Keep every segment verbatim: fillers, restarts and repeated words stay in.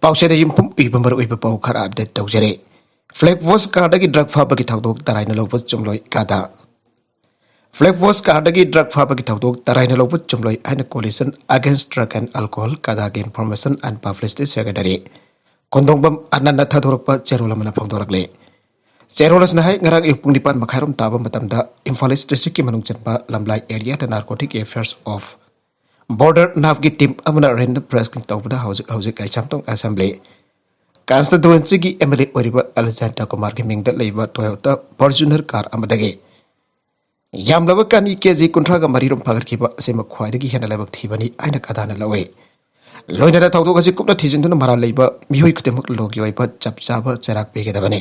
ꯄꯥꯎꯆꯦꯗ ꯌꯨꯝꯐꯝ ꯑꯣꯏꯕ ꯃꯔꯨꯑꯣꯏꯕ ꯄꯥꯎ ꯈꯔ ꯑꯞꯗꯦꯠ ꯇꯧꯖꯔꯤ꯫ ꯐ꯭ꯂꯦꯛ ꯋꯣꯁ ꯀꯥꯔꯗꯒꯤ ꯗ꯭ꯔꯒ ꯐꯥꯕꯒꯤ ꯊꯧꯗꯣꯛ ꯇꯔꯥꯏꯅ ꯂꯧꯕ ꯆꯨꯝꯂꯣꯏ ꯀꯥꯗꯥ꯫ ꯐ꯭ꯂꯦꯛ ꯋꯣꯁ ꯀꯥꯔꯗꯒꯤ ꯗ꯭ꯔꯒ ꯐꯥꯕꯒꯤ ꯊꯧꯗꯣꯛ ꯇꯔꯥꯏꯅ ꯂꯧꯕ ꯆꯨꯝꯂꯣꯏ ꯍꯥꯏꯅ Coalition Against Drug and Alcohol, ꯀꯥꯗꯥꯒꯤ Information and Publicity Secretary ꯀꯣꯟꯗꯣꯡꯕꯝ ꯑꯅꯟꯅ ꯊꯥꯗꯣꯔꯛꯄ ꯆꯦꯔꯣꯜ ꯑꯃꯅ ꯐꯣꯡꯗꯣꯔꯛꯂꯤ꯫ ꯆꯦꯔꯣꯜ ꯑꯁꯤꯅ ꯍꯥꯏ, ꯉꯔꯥꯡ ꯑꯌꯨꯛ ꯄꯨꯡ ꯅꯤꯄꯥꯟ ꯃꯈꯥꯏꯔꯣꯝ ꯇꯥꯕ ꯃꯇꯝꯗ ꯏꯝꯐꯥꯜ ꯏꯁ ꯗꯤꯁꯇ꯭ꯔꯤꯛꯀꯤ ꯃꯅꯨꯡ ꯆꯟꯕ ꯂꯝꯂꯥꯏ ꯑꯦꯔꯤꯌꯥꯗ Narcotic Affairs of Border, ꯅꯥꯞꯀꯤ ꯇꯤꯝ ꯑꯃꯅ ꯔꯦꯟꯗꯝ ꯕ꯭ꯔꯦꯁꯀꯤꯡ ꯇꯧꯕꯗ ꯍꯧꯖꯤꯛ ꯍꯧꯖꯤꯛ ꯀꯩꯁꯥꯝꯊꯣꯡ ꯑꯦꯁꯦꯝꯕ꯭ꯂꯤ ꯀꯟꯁꯇꯤꯇ꯭ꯋꯦꯟꯁꯤꯒꯤ ꯑꯦꯝ ꯑꯦꯜ ꯑꯦ ꯑꯣꯏꯔꯤꯕ ꯑꯂꯦꯛꯖꯥꯟꯗ꯭ꯔ ꯀꯨꯃꯥꯔꯒꯤ ꯃꯤꯡꯗ ꯂꯩꯕ ꯇꯣꯌꯣꯇꯥ ꯐꯣꯔꯆꯨꯅꯔ ꯀꯥꯔ ꯑꯃꯗꯒꯤ ꯌꯥꯝꯂꯕ ꯀꯥꯅꯤ ꯀꯦ ꯖꯤ ꯀꯨꯟꯊ꯭ꯔꯥꯒ ꯃꯔꯤꯔꯣꯝ ꯐꯥꯒꯠꯈꯤꯕ ꯑꯁꯤꯃꯛ ꯈ꯭ꯋꯥꯏꯗꯒꯤ ꯍꯦꯟꯅ ꯂꯥꯏꯕꯛ ꯊꯤꯕꯅꯤ ꯍꯥꯏꯅ ꯀꯥꯗꯥꯅ ꯂꯧꯏ꯫ ꯂꯣꯏꯅꯅ ꯊꯧꯗꯣꯛ ꯑꯁꯤ ꯀꯨꯞꯅ ꯊꯤꯖꯤꯟꯗꯨꯅ ꯃꯔꯥꯜ ꯂꯩꯕ ꯃꯤꯑꯣꯏ ꯈꯨꯗꯤꯡꯃꯛ ꯂꯣꯒꯤ ꯑꯣꯏꯕ ꯆꯞ ꯆꯥꯕ ꯆꯩꯔꯥꯛ ꯄꯤꯒꯗꯕꯅꯤ꯫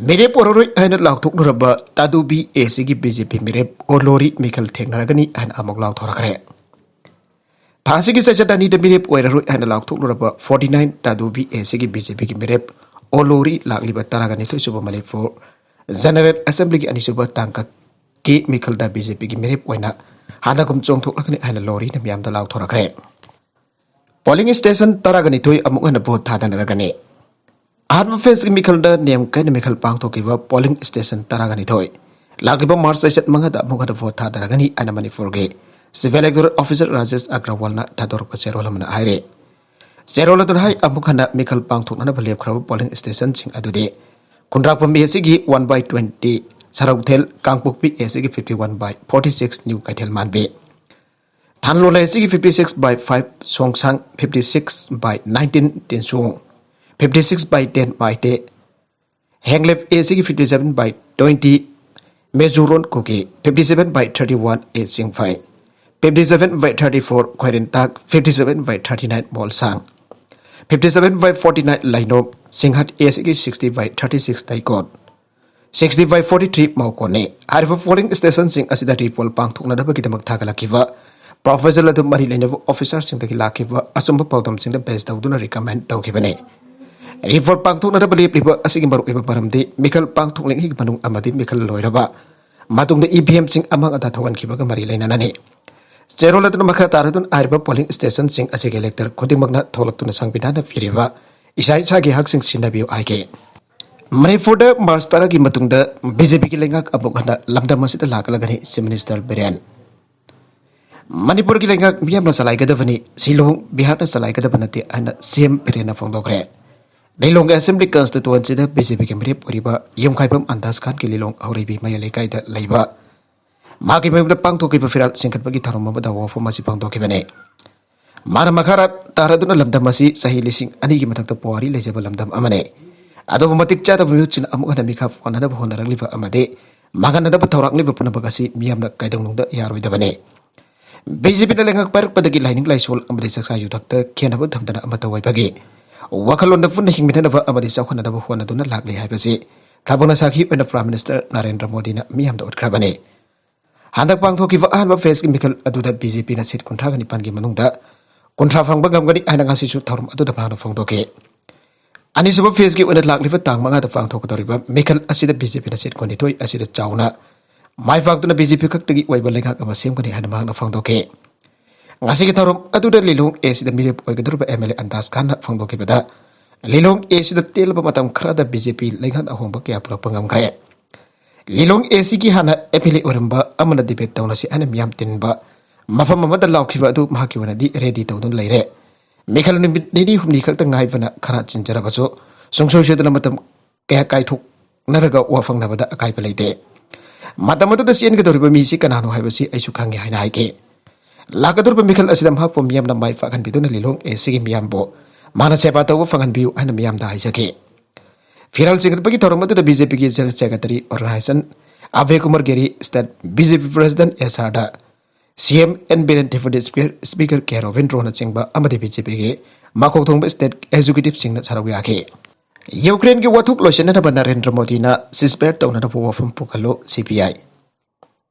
ꯃꯤꯔꯦꯞ ꯑꯣꯏꯔꯔꯣꯏ ꯍꯥꯏꯅ ꯂꯥꯎꯊꯣꯛꯂꯨꯔꯕ ꯇꯥꯗꯨꯕꯤ ꯑꯦ ꯁꯤꯒꯤ ꯕꯤ ꯖꯦ ꯄꯤ ꯃꯤꯔꯦꯞ ꯑꯣꯂꯣꯔꯤ ꯃꯤꯈꯜ ꯊꯦꯡꯅꯔꯒꯅꯤ ꯍꯥꯏꯅ ꯑꯃꯨꯛ ꯂꯥꯎꯊꯣꯔꯛꯈ꯭ꯔꯦ꯫ ꯊꯥ ꯑꯁꯤꯒꯤ ꯆꯩꯆꯠ ꯑꯅꯤꯗ ꯃꯤꯔꯦꯞ ꯑꯣꯏꯔꯔꯣꯏ ꯍꯥꯏꯅ ꯂꯥꯎꯊꯣꯛꯂꯨꯔꯕ ꯐꯣꯔꯇꯤ ꯅꯥꯏꯟ ꯇꯥꯗꯨꯕꯤ ꯑꯦ ꯁꯤꯒꯤ ꯕꯤ ꯖꯦ ꯄꯤꯒꯤ ꯃꯤꯔꯦꯞ ꯑꯣꯂꯣꯔꯤ ꯂꯥꯛꯂꯤꯕ ꯇꯔꯥꯒ ꯅꯤꯊꯣꯏ ꯁꯨꯕ ꯃꯅꯤꯄꯨꯔ ꯖꯦꯅꯔꯦꯜ ꯑꯦꯁꯦꯝꯕ꯭ꯂꯤꯒꯤ ꯑꯅꯤꯁꯨꯕ ꯇꯥꯡꯀꯛꯀꯤ ꯃꯤꯈꯜꯗ ꯕꯤ ꯖꯦ ꯄꯤꯒꯤ ꯃꯤꯔꯦꯞ ꯑꯣꯏꯅ ꯍꯥꯟꯅꯒꯨꯝ ꯆꯣꯡꯊꯣꯛꯂꯒꯅꯤ ꯍꯥꯏꯅ ꯂꯣꯔꯤꯅ ꯃꯤꯌꯥꯝꯗ ꯂꯥꯎꯊꯣꯔꯛꯈ꯭ꯔꯦ꯫ ꯄꯣꯂꯤꯡ ꯁ꯭ꯇꯦꯁꯟ ꯇꯔꯥꯒ ꯅꯤꯊꯣꯏ ꯑꯃꯨꯛ ꯍꯟꯅ ꯚꯣꯠ ꯊꯥꯗꯅꯔꯒꯅꯤ꯫ ꯑꯍꯥꯟꯕ ꯐꯦꯖꯀꯤ ꯃꯤꯈꯜꯗ ꯅꯤꯌꯝ ꯀꯥꯏꯅ ꯃꯤꯈꯜ ꯄꯥꯡꯊꯣꯛꯈꯤꯕ ꯄꯣꯂꯤꯡ ꯁ꯭ꯇꯦꯁꯟ ꯇꯔꯥꯒ ꯅꯤꯊꯣꯏ ꯂꯥꯛꯂꯤꯕ ꯃꯥꯔꯆ ꯆꯩꯆꯠ ꯃꯉꯥꯗ ꯑꯃꯨꯛ ꯍꯟꯅ ꯚꯣꯠ ꯊꯥꯗꯔꯒꯅꯤ ꯍꯥꯏꯅ ꯃꯅꯤꯄꯨꯔꯒꯤ ꯆꯤꯐ ꯏꯂꯦꯛꯇꯣꯔꯦꯜ ꯑꯣꯐꯤꯁꯥꯔ ꯔꯥꯖꯦꯁ ꯑꯒ꯭ꯔꯋꯥꯜꯅ ꯊꯥꯗꯣꯔꯛꯄ ꯆꯦꯔꯣꯜ ꯑꯃꯅ ꯍꯥꯏꯔꯤ꯫ ꯆꯦꯔꯣꯜ ꯑꯗꯨꯅ ꯍꯥꯏ, ꯑꯃꯨꯛ ꯍꯟꯅ ꯃꯤꯈꯜ ꯄꯥꯡꯊꯣꯛꯅꯅꯕ ꯂꯦꯞꯈ꯭ꯔꯕ ꯄꯣꯂꯤꯡ ꯁ꯭ꯇꯦꯁꯟꯁꯤꯡ ꯑꯗꯨꯗꯤ ꯈꯨꯟꯗ꯭ꯔꯥꯛꯄꯝ ꯑꯦ ꯁꯤꯒꯤ one by twenty, ꯁꯔꯧꯊꯦꯜ Kangpokpi A ꯁꯤꯒꯤ fifty one by forty six, new Keithel Manbi Thanlon A ꯁꯤꯒꯤ fifty six by five, Songsang fifty six by nineteen, Tinsung fifty six by ten Maite, Henglep A ꯁꯤꯒꯤ fifty seven by twenty, Mejuron Kuki fifty seven by thirty one A Chingphei, fifty seven by thirty four Khwairentak, fifty seven by thirty nine Molsang, fifty seven by forty nine Leinom, Singhat A ꯁꯤꯒꯤ sixty by thirty six Teikot, sixty by forty three ꯃꯥꯎꯀꯣꯟꯅꯤ꯫ ꯍꯥꯏꯔꯤꯕ polling ꯁ꯭ꯇꯦꯁꯟꯁꯤꯡ ꯑꯁꯤꯗ ꯔꯤꯄꯣꯜ ꯄꯥꯡꯊꯣꯛꯅꯅꯕꯒꯤꯗꯃꯛ ꯊꯥꯒꯠꯂꯛꯈꯤꯕ profile ꯑꯗꯨ ꯃꯔꯤ ꯂꯩꯅꯕ ꯑꯣꯐꯤꯁꯥꯔꯁꯤꯡꯗꯒꯤ ꯂꯥꯛꯈꯤꯕ ꯑꯆꯨꯝꯕ ꯄꯥꯎꯗꯝꯁꯤꯡꯗ ꯕꯦꯖ ꯇꯧꯗꯨꯅ ꯔꯤꯀꯃꯦꯟ ꯇꯧꯈꯤꯕꯅꯤ꯫ ꯔꯤꯄꯣꯔꯠ ꯄꯥꯡꯊꯣꯛꯅꯅꯕ ꯂꯦꯞꯂꯤꯕ ꯑꯁꯤꯒꯤ ꯃꯔꯨꯑꯣꯏꯕ ꯃꯔꯝꯗꯤ ꯃꯤꯈꯜ ꯄꯥꯡꯊꯣꯛꯂꯤꯉꯩꯒꯤ ꯃꯅꯨꯡ ꯑꯃꯗꯤ ꯃꯤꯈꯜ ꯂꯣꯏꯔꯕ ꯃꯇꯨꯡꯗ ꯏ ꯚꯤ ꯑꯦꯝꯁꯤꯡ ꯑꯃꯥꯡ ꯑꯇꯥ ꯊꯣꯛꯍꯟꯈꯤꯕꯒ ꯃꯔꯤ ꯂꯩꯅꯅꯅꯤ꯫ ꯆꯦꯔꯣꯜ ꯑꯗꯨꯅ ꯃꯈꯥ ꯇꯥꯔꯗꯨꯅ ꯍꯥꯏꯔꯤꯕ polling stationꯁꯤꯡ ꯑꯁꯤꯒꯤ elector ꯈꯨꯗꯤꯡꯃꯛꯅ ꯊꯣꯛꯂꯛꯇꯨꯅ ꯁꯪꯕꯤꯙꯥꯟꯅ ꯄꯤꯔꯤꯕ ꯏꯁꯥ ꯏꯁꯥꯒꯤ ꯍꯛꯁꯤꯡ ꯁꯤꯟꯅꯕꯤꯌꯨ ꯍꯥꯏꯈꯤ꯫ ꯃꯅꯤꯄꯨꯔꯗ ꯃꯥꯔꯆ ꯇꯔꯥꯒꯤ ꯃꯇꯨꯡꯗ BJPꯒꯤ ꯂꯩꯉꯥꯛ ꯑꯃꯨꯛ ꯍꯟꯅ ꯂꯝꯗꯝ ꯑꯁꯤꯗ ꯂꯥꯛꯂꯒꯅꯤ Chief Minister ꯕꯤꯔꯦꯟ꯫ ꯃꯅꯤꯄꯨꯔꯒꯤ ꯂꯩꯉꯥꯛ ꯃꯤꯌꯥꯝꯅ ꯆꯂꯥꯏꯒꯗꯕꯅꯤ, ꯁꯤꯂꯣꯡ ꯕꯤꯍꯥꯔꯅ ꯆꯂꯥꯏꯒꯗꯕ ꯅꯠꯇꯦ ꯍꯥꯏꯅ CM ꯕꯤꯔꯦꯟꯅ ꯐꯣꯡꯗꯣꯛꯈ꯭ꯔꯦ꯫ ꯂꯤꯂꯣꯡ Assembly Constituencyꯗ BJPꯒꯤ ꯃꯤꯔꯦꯞ ꯑꯣꯏꯔꯤꯕ ꯌꯨꯝꯈꯥꯏꯕꯝ ꯑꯟꯗꯥꯁ ꯈꯥꯟꯒꯤ ꯂꯤꯂꯣꯡ ꯍꯧꯔꯩꯕꯤ ꯃꯌꯥꯏ ꯂꯩꯀꯥꯏꯗ ꯂꯩꯕ ꯃꯍꯥꯛꯀꯤ ꯃꯌꯨꯝꯗ ꯄꯥꯡꯊꯣꯛꯈꯤꯕ ꯐꯤꯔꯥꯜ ꯆꯤꯡꯈꯠꯄꯒꯤ ꯊꯧꯔꯝ ꯑꯃꯗ ꯋꯥꯐꯝ ꯑꯁꯤ ꯐꯣꯡꯗꯣꯛꯈꯤꯕꯅꯤ꯫ ꯃꯥꯅ ꯃꯈꯥ ꯇꯥꯔꯗꯨꯅ ꯂꯝꯗꯝ ꯑꯁꯤ ꯆꯍꯤ ꯂꯤꯁꯤꯡ ꯑꯅꯤꯒꯤ ꯃꯊꯛꯇ ꯄꯨꯋꯥꯔꯤ ꯂꯩꯖꯕ ꯂꯝꯗꯝ ꯑꯃꯅꯤ꯫ ꯑꯗꯨꯕꯨ ꯃꯇꯤꯛ ꯆꯥꯗꯕ ꯃꯤꯍꯨꯠꯁꯤꯡꯅ ꯑꯃꯨꯛ ꯍꯟꯅ ꯃꯤꯈꯥ ꯐꯣꯟꯅꯅꯕ ꯍꯣꯠꯅꯔꯛꯂꯤꯕ ꯑꯃꯗꯤ ꯃꯥꯡꯍꯟꯅꯅꯕ ꯊꯧꯔꯥꯛꯂꯤꯕ ꯄꯨꯝꯅꯃꯛ ꯑꯁꯤ ꯃꯤꯌꯥꯝꯅ ꯀꯥꯏꯗꯧꯅꯨꯡꯗ ꯌꯥꯔꯣꯏꯗꯕꯅꯤ꯫ BJPꯅ ꯂꯩꯉꯥꯛ ꯄꯥꯏꯔꯛꯄꯗꯒꯤ ꯂꯥꯏꯅꯤꯡ ꯂꯥꯏꯁꯣꯜ ꯑꯃꯗꯤ ꯆꯥꯛꯆꯥ ꯌꯨꯊꯛꯇ ꯈꯦꯟꯅꯕ ꯊꯝꯗꯅ ꯑꯃꯠꯇ ꯑꯣꯏꯕꯒꯤ ꯋꯥꯈꯜꯂꯣꯟꯗ ꯄꯨꯟꯅ ꯍꯤꯡꯃꯤꯟꯅꯅꯕ ꯑꯃꯗꯤ ꯆꯥꯎꯈꯠꯅꯅꯕ ꯍꯣꯠꯅꯗꯨꯅ ꯂꯥꯛꯂꯤ ꯍꯥꯏꯕꯁꯤ ꯊꯥꯕꯛꯅ ꯁꯥꯈꯤ ꯑꯣꯏꯅ Prime Minister ꯅꯔꯦꯟꯗ꯭ꯔ ꯃꯣꯗꯤꯅ ꯃꯤꯌꯥꯝꯗ ꯎꯠꯈ꯭ꯔꯕꯅꯤ꯫ ꯍꯟꯗꯛ ꯄꯥꯡꯊꯣꯛꯈꯤꯕ ꯑꯍꯥꯟꯕ phaseꯀꯤ ꯃꯤꯈꯜ ꯑꯗꯨꯗ BJPꯅ seat ꯀꯨꯟꯊ꯭ꯔꯥꯒ ꯅꯤꯄꯥꯟꯒꯤ ꯃꯅꯨꯡꯗ ꯀꯨꯟꯊ꯭ꯔꯥ ꯐꯪꯕ ꯉꯝꯒꯅꯤ ꯍꯥꯏꯅ ꯉꯁꯤꯁꯨ ꯊꯧꯔꯝ ꯑꯗꯨꯗ ꯃꯍꯥꯛꯅ ꯐꯣꯡꯗꯣꯛꯈꯤ꯫ ꯑꯅꯤꯁꯨꯕ phaseꯀꯤ ꯑꯣꯏꯅ ꯂꯥꯛꯂꯤꯕ ꯇꯥꯡ ꯃꯉꯥꯗ ꯄꯥꯡꯊꯣꯛꯀꯗꯧꯔꯤꯕ ꯃꯤꯈꯜ ꯑꯁꯤꯗ BJPꯅ seat ꯀꯨꯟꯅꯤꯊꯣꯏ ꯑꯁꯤꯗ ꯆꯥꯎꯅ ꯃꯥꯏ ꯄꯥꯛꯇꯨꯅ BJP ꯈꯛꯇꯒꯤ ꯑꯣꯏꯕ ꯂꯩꯉꯥꯛ ꯑꯃ ꯁꯦꯝꯒꯅꯤ ꯍꯥꯏꯅ ꯃꯍꯥꯛꯅ ꯐꯣꯡꯗꯣꯛꯈꯤ꯫ ꯉꯁꯤꯒꯤ ꯊꯧꯔꯝ ꯑꯗꯨꯗ ꯂꯤꯂꯣꯡ Aꯁꯤꯗ ꯃꯤꯔꯦꯞ ꯑꯣꯏꯒꯗꯧꯔꯤꯕ MLA ꯑꯟꯗꯥꯁ ꯈꯥꯟꯅ ꯐꯣꯡꯗꯣꯛꯈꯤꯕꯗ, ꯂꯤꯂꯣꯡ Aꯁꯤꯗ ꯇꯦꯜꯂꯕ ꯃꯇꯝ ꯈꯔꯗ BJP ꯂꯩꯉꯥꯛ ꯑꯍꯣꯡꯕ ꯀꯌꯥ ꯄꯨꯔꯛꯄ ꯉꯝꯈ꯭ꯔꯦ꯫ ꯂꯤꯂꯣꯡ Aꯁꯤꯒꯤ ꯍꯥꯟꯅ MLA ꯑꯣꯏꯔꯝꯕ ꯑꯃꯅ debate ꯇꯧꯅꯁꯤ ꯍꯥꯏꯅ ꯃꯤꯌꯥꯝ ꯇꯤꯟꯕ ꯃꯐꯝ ꯑꯃꯗ ꯂꯥꯎꯈꯤꯕ ꯑꯗꯨ ꯃꯍꯥꯛꯀꯤ ꯑꯣꯏꯅꯗꯤ ready ꯇꯧꯗꯨꯅ ꯂꯩꯔꯦ꯫ ꯃꯤꯈꯜ ꯅꯨꯃꯤꯠ ꯅꯤꯅꯤ ꯍꯨꯝꯅꯤ ꯈꯛꯇ ꯉꯥꯏꯕꯅ ꯈꯔ ꯆꯤꯟꯖꯔꯕꯁꯨ, ꯁꯨꯡꯁꯣꯏ ꯁꯣꯏꯗꯅ ꯃꯇꯝ ꯀꯌꯥ ꯀꯥꯏꯊꯣꯛꯅꯔꯒ ꯋꯥ ꯐꯪꯅꯕꯗ ꯑꯀꯥꯏꯕ ꯂꯩꯇꯦ꯫ ꯃꯇꯝ ꯑꯗꯨꯗ ꯆꯦꯟꯒꯗꯧꯔꯤꯕ ꯃꯤꯁꯤ ꯀꯅꯥꯅꯣ ꯍꯥꯏꯕꯁꯤ ꯑꯩꯁꯨ ꯈꯪꯉꯤ ꯍꯥꯏꯅ ꯍꯥꯏꯈꯤ꯫ ꯂꯥꯛꯀꯗꯧꯔꯤꯕ ꯃꯤꯈꯜ ꯑꯁꯤꯗ ꯃꯍꯥꯛꯄꯨ ꯃꯤꯌꯥꯝꯅ ꯃꯥꯏ ꯄꯥꯛꯍꯟꯕꯤꯗꯨꯅ ꯂꯤꯂꯣꯡ Aꯁꯤꯒꯤ ꯃꯤꯌꯥꯝꯕꯨ ꯃꯥꯅ ꯁꯦꯕꯥ ꯇꯧꯕ ꯐꯪꯍꯟꯕꯤꯌꯨ ꯍꯥꯏꯅ ꯃꯤꯌꯥꯝꯗ ꯍꯥꯏꯖꯈꯤ꯫ ꯐꯤꯔꯥꯜ ꯆꯤꯡꯈꯠꯄꯒꯤ ꯊꯧꯔꯝ ꯑꯗꯨꯗ BJPꯒꯤ General Secretary Organization ꯑꯚꯦ ꯀꯨꯃꯥꯔ ꯒꯤꯔꯤ, State BJP President S Rꯗ CM N Biren, Deputy Speaker, Speaker ꯀꯦ ꯔꯣꯕꯤꯟꯗ꯭ꯔꯣꯅꯆꯤꯡꯕ ꯑꯃꯗꯤ BJPꯒꯤ ꯃꯀꯣꯛ ꯊꯣꯡꯕ state executiveꯁꯤꯡꯅ ꯁꯔꯨꯛ ꯌꯥꯈꯤ꯫ ꯌꯨꯀ꯭ꯔꯦꯟꯒꯤ ꯋꯥꯊꯣꯛ ꯂꯣꯏꯁꯤꯟꯅꯅꯕ ꯅꯔꯦꯟꯗ꯭ꯔ ꯃꯣꯗꯤꯅ ceasefire ꯇꯧꯅꯅꯕ ꯋꯥꯐꯝ ꯄꯨꯈꯠꯂꯨ, CPI꯫